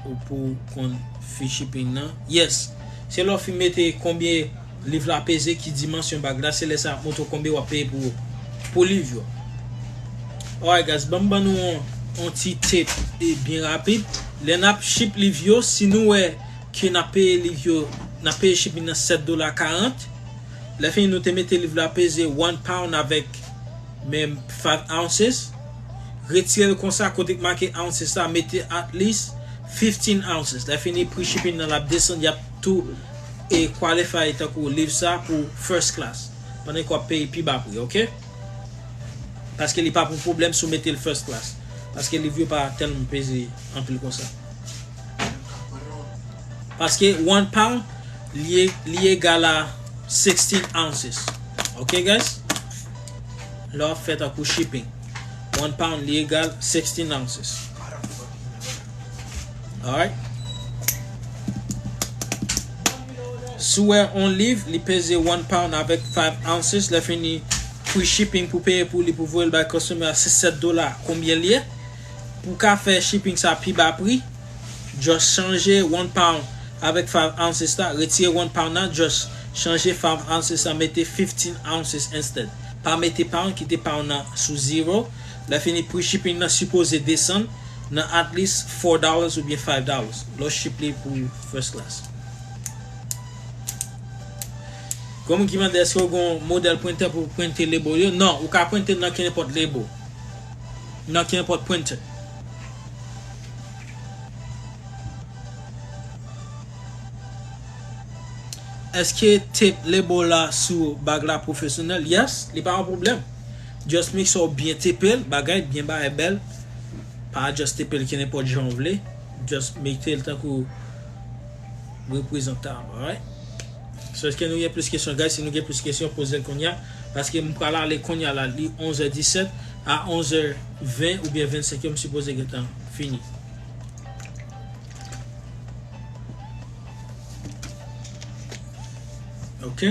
ou pou konn fee shipping nan? Yes. Se lè w fin mete konbyen liv la peze, ki dimansyon bag la, se lè sa ap montre w konbyen w ap peye pou, pou liv yo. Alright guys, ban m ban nou yon, yon ti tip e byen rapid. Lè n ap ship liv yo, si nou wè ke n ap peye liv yo, n ap peye shipping nan sèt dola karant. Lè fini nou te mete liv la peze one pound avèk menm five ounces. Retire l konsa, kote k make ounces la, mete at least fifteen ounces. Lè fini pri shipping nan l ap desann, y ap tou e qualify tankou liv sa pou first class. Pandan ke w ap peye pi ba pri, ok? Paske li pa pou pwoblèm si w mete l first class. Paske liv yo pa tèlman peze anpil konsa. Paske one pound, li, li egal a sixteen ounces. Ok, guys? Lè w ap fè tankou shipping, one pound li egal sixteen ounces. Alright? Si w wè yon liv, li peze one pound avèk five ounces, lè fini, pri shipping pou peye pou li, pou voye l bay customer a, se sèt dola. Konbyen l ye? Pou w ka fè shipping sa pi ba pri, just chanje one pound avèk five ounces la, retire one pound la, just chanje five ounces la, mete fifteen ounces instead. Pa mete pound, kite pound nan sou zero. Lè fini, pri shipping nan sipoze desann nan at least four dollars oubyen five dollars. Lè w ship li pou first class. Gen moun ki mande, èske w gen yon modèl printè pou prente label yo? Non, ou ka prente nan kenenpòt label. Nan kenenpòt printer. Èske tape label la sou bag la pwofesyonèl? Yes, li pa yon pwoblèm. Just make sure w byen tape l, bagay byen bagay bèl. Pa just tape l kenenpòt jan w vle. Just mete l tankou reprezantab, alright? So, èske nou gen plis kesyon, guys? Si nou gen plis kesyon, poze l kounye a. Paske m pral ale kounye a la, li onzè disèt, a onzè ven oubyen vennsenk yo, m sipoze gentan fini. Ok?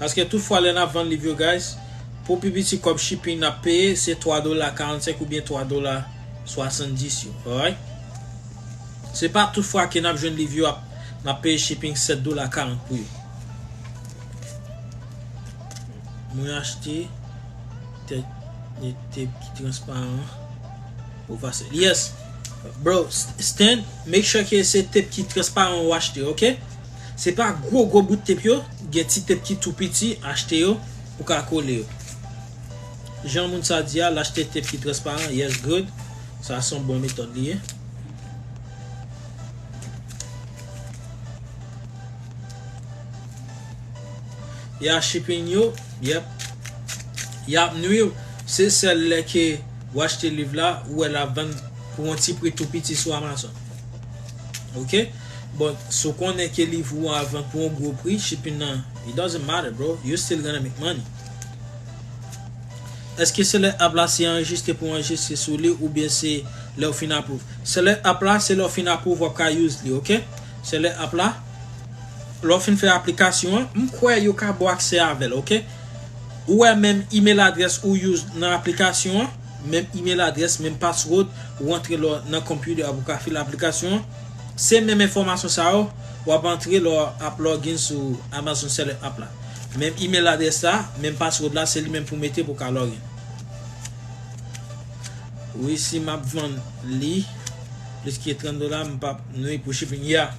Paske tout fwa lè n ap vann liv yo, guys, pou pi piti kòb shipping n ap peye, se twa dola karannsenk oubyen twa dola swasanndis yo. Alright? Se pa tout fwa ke n ap jwenn liv yo ap, n ap peye shipping sèt dola karant pou yo. Mwen achte tèt, tèt ki transparan. Ou fasil. Yes. Bro, Stan, make sure ke se tape ki transparan ou achte, ok? Se pa gwo gwo bout tape yo, gen ti tape ki tou piti, achte yo, ou ka kole yo. Jan moun sa di a, l achte tape ki transparan, yes, good. Sa se yon bon metòd li ye. Ya shipping yo, yep. Y ap nwi w. Se sèl lè ke w achte liv la, ou wè l ap vann pou yon ti pri tou piti sou Amazon. Ok? But, si w konnen ke liv ou an ap vann pou yon gwo pri, shipping nan, it doesn't matter, bro. You still gonna make money. Èske Seller App la se anrejistre pou anrejistre sou li oubyen se lè w fin approve? Seller App la, se lè w fin approve w ap ka use li, ok? Seller App la, lè w fin fè aplikasyon an, m kwè yo ka ba w aksè avè l, ok? Ou wè menm email adrès ou use nan aplikasyon an, menm email adrès, menm password, ou rantre lò nan computer pou ka file aplikasyon an. Se menm enfòmasyon sa yo, w ap antre lè w ap login sou Amazon Seller App la. Menm email adrès la, menm password la, se li menm pou mete pou ka login. Wi, si m ap vann li plis ke trant dola, m p ap nwi pou shipping. Yeah.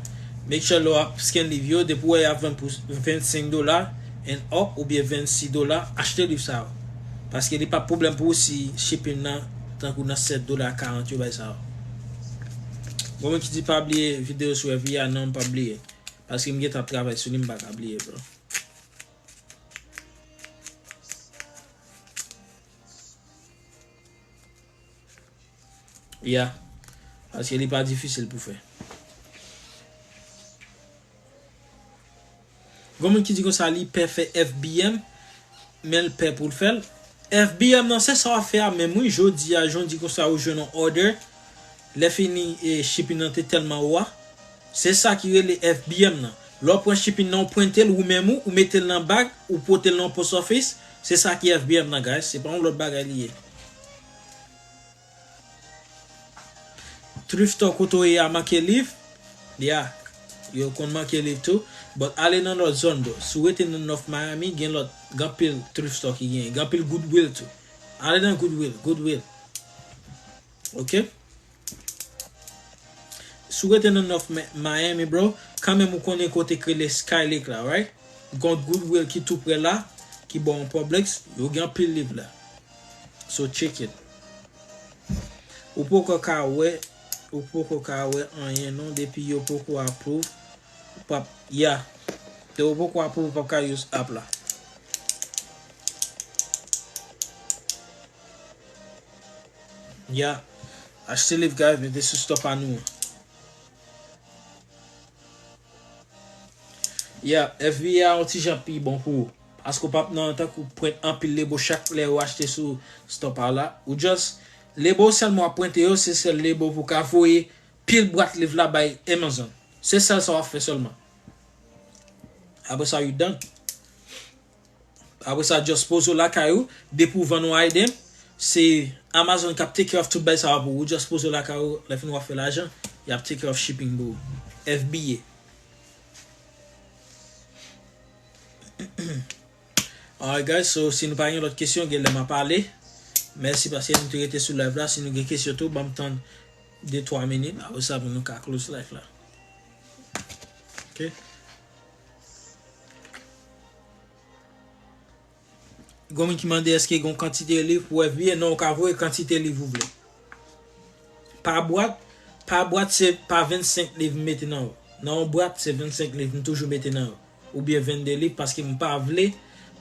Make sure lè w ap scan liv yo, depi w wè y ap vann pou vennsenk dola and up oubyen vennsis dola, achte liv sa yo. Paske li p ap pwoblèm pou ou si shipping nan tankou nan sèt dola karant yo bay sa yo. Bon, mwen ki di pa bliye videyo sou F B I a, non, m p ap bliye. Paske m gentan ap travay sou li, m pa ka bliye, bro. Ya. Paske li pa difisil pou fè. Gen moun ki di konsa li pè fè F B M, men l pè pou l fè l. F B M nan se sa w ap fè a menm wi, jodi a, jan w di konsa ou jwenn yon order, lè fini e shipping nan te tèlman wo a, se sa ki rele F B M nan. Lè w pran shipping nan, ou prente l ou menm ou, ou mete l nan bag, ou pote l nan post office, se sa ki F B M nan, guys, se pa yon lòt bagay li ye. Thrift store kote w ye a manke liv. Ya. Yo konn manke liv tou. But ale nan lòt zòn, bro. Si w rete nan North Miami, gen lòt, gen anpil thrift store ki genyen. Gen anpil Goodwill tou. Ale nan Goodwill, Goodwill. Ok? Si w rete nan North Mi-, Miami, bro, kanmenm ou konnen kote k rele Sky Lake la, right? Gon Goodwill ki tou prè la, ki bò yon Publix, yo gen anpil liv la. So check it. Ou poko ka wè, ou poko ka wè anyen non, depi yo poko approve, ou p ap, ya. Depi yo poko approve, ou p ap ka use app la. Ya. Achte liv, guys, mete sou stop a nou an. Yeah, F B A a yon ti jan pi bon pou ou. Paske w p ap nan tankou print anpil lebo chak lè ou achte sou store pa w la. Ou just, lebo sèlman w ap printe yo, se sèl lebo pou w ka voye pil bwat liv la bay Amazon. Se sèl sa w ap fè sèlman. Apre sa, you done. Apre sa, just poze w lakay ou. Depi w vann yon item, se Amazon k ap take care of tout bagay sa yo pou ou. Just poze w lakay ou. Lè fini w ap fè lajan, y ap take care of shipping pou ou. F B A. Alright, guys, so si nou pa gen lòt kesyon, genlè m ap ale. Mèsi paske nou te rete sou live la. Si nou gen kesyon tou, ban m tann de twa minit. Apre sa, pou nou ka close live la. Ok. Gon moun ki mande èske gon kantite liv pou F B A. Non, ou ka voye kantite liv ou vle. Pa bwat, pa bwat se pa vennsenk liv m mete nan yo. Nan yon bwat, se vennsenk liv m toujou mete nan yo. Oubyen vennde liv, paske m pa vle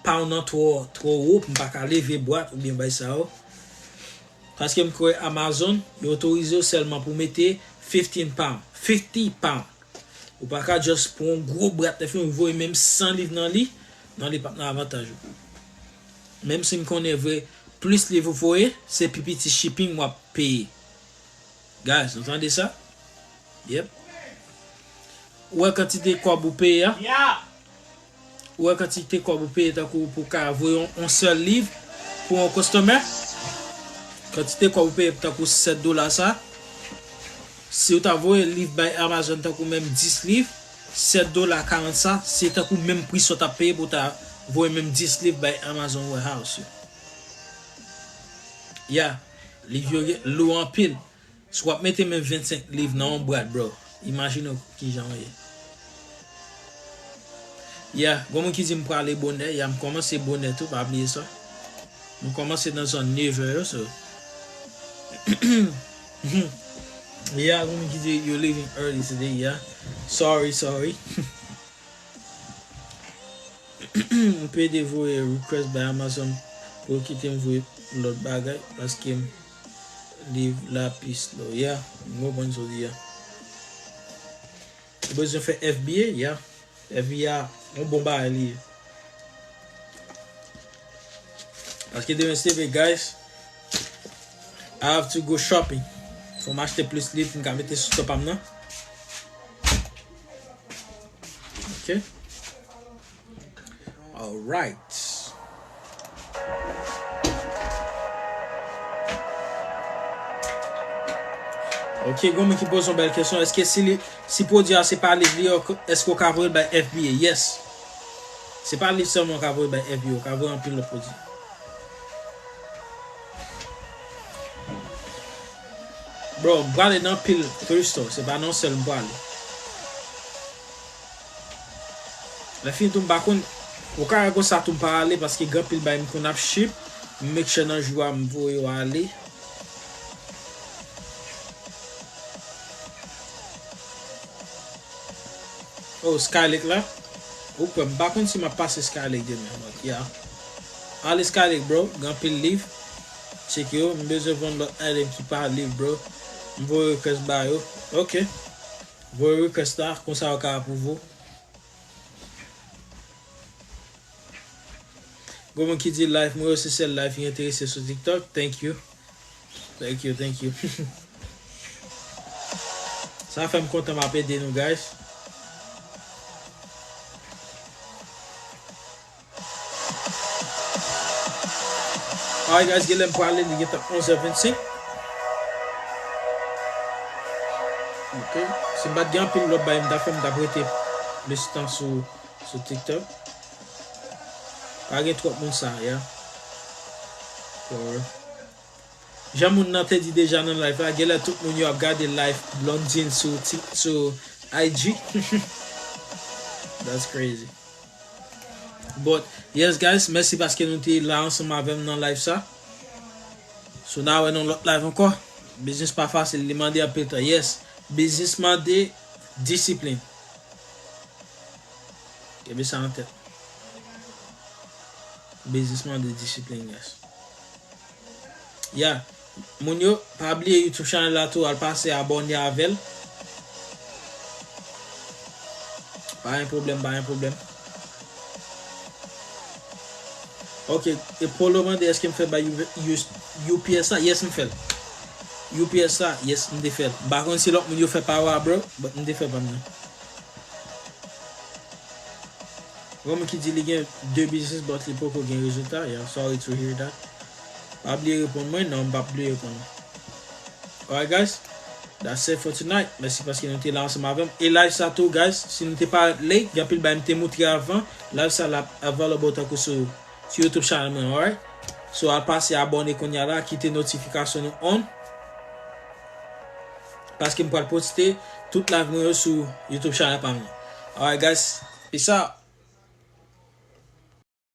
pa w nan twò, twò wo, pou m pa ka leve bwat oubyen bay sa yo. Paske m kwè Amazon, yo otorize w sèlman pou w mete fifteen pound. Fifty pound. Ou pa ka just pran yon gwo bwat, lè fini w voye menm san liv nan li, non, li p ap nan avantaj ou. Menm si m konnen vre, plis liv ou voye, se pi piti shipping w ap peye. Guys, nou tande sa? Yep. Ou wè kantite kòb ou peye a? Ou wè kantite kòb ou peye tankou pou ka voye yon, yon sèl liv pou yon customer? Kantite kòb ou peye tankou sèt dola sa? Si w ta voye liv bay Amazon tankou menm dis liv, sèt dola karant sa, se tankou menm pri sa w t ap peye pou w ta voye menm dis liv bay Amazon Warehouse yo. Ya, liv yo gen lou anpil. Si w ap mete menm vennsenk liv nan yon bwat, bro, imajine w kijan w ye. Ya, gon moun ki di m prale bonè, ya, m kòmanse bonè tou, pa bliye sa. M kòmanse nan zòn nevè yo, so. Ya, gon moun ki di, "You're leaving early today, ya." Sorry, sorry. M pede voye request bay Amazon pou yo kite m voye lòt bagay, paske m liv la pi slow. Ya, m konprann sa w di a. Ou bezwen fè F B A? Ya. F B A, yon bon bagay li ye. Paske demen se leve, guys, I have to go shopping. Fò m achte plis liv pou m ka mete sou store pa m nan. Ok. Alright. Ok, gon moun ki poze yon bèl kesyon. Èske si li, si pwodui a se pa liv li, èske w ka voye l bay F B A? Yes. Se pa liv sèlman w ka voye bay F B A, w ka voye anpil lòt pwodui. Bro, m prale nan anpil thrift store, se pa nan yon sèl m prale. Lè fini tou, m pa konn, ou ka wè konsa tou m pa ale, paske gen anpil bagay m konn ap ship, m make sure nan jou a m voye yo ale. Oh, Skylake la. Ou kwè, m pa konn si m ap pase Skylake demen, but yeah. Ale Skylake, bro. Gen anpil liv. Tcheke yo. M bezwen vann lòt item ki pa liv, bro. M voye request ba yo. Ok. Voye request la. Konsa yo ka apwouve w. Gon moun ki di live mwen yo se sèl live ki enterese sou TikTok. Thank you. Thank you, thank you. Sa fè m kontan m ap ede nou, guys. Alright, guys, genlè m prale, li gentan onz è vennsenk. Ok. Si m pa t gen anpil lòt bagay m ta fè, m t ap rete plis tan sou, sou TikTok. Pa gen twòp moun sa, ya. Or, jan moun nan te di deja nan live la, genlè tout moun yo ap gade live Blondine sou Tik-, sou I G. That's crazy. But, yes, guys, mèsi paske nou te la ansanm avè m nan live sa. So, n a wè nan lòt live ankò. Biznis pa fasil, li mande anpil tan. Yes, biznis mande disiplin. Kenbe sa an tèt. Biznis mande disiplin, guys. Ya, moun yo, pa bliye YouTube channel la tou, al pase abòne avè l. Pa gen pwoblèm, pa gen pwoblèm. Ok, e Polo mande èske m fè bay U P S la? Yes, m fè l. U P S la, yes, m te fè l. M pa konn si lòt moun yo fè pa yo a, bro, but m te fè pa m nan. Yon moun ki di li gen de business but li poko gen rezilta. Yeah, sorry to hear that. Pa bliye reponn mwen, non, m p ap bliye reponn ou. Alright, guys. That's it for tonight. Mèsi paske nou te la ansanm avè m. E live sa tou, guys, si nou te parèt late, gen anpil bagay m te moutre avan, live sa l ap available tankou sou, sou YouTube channel mwen, alright? So, al pase abòne kounye a la, kite notifikasyon nou on. Paske m pral poste tout live mwen yo sou YouTube channel pa m nan. Alright, guys. Peace out.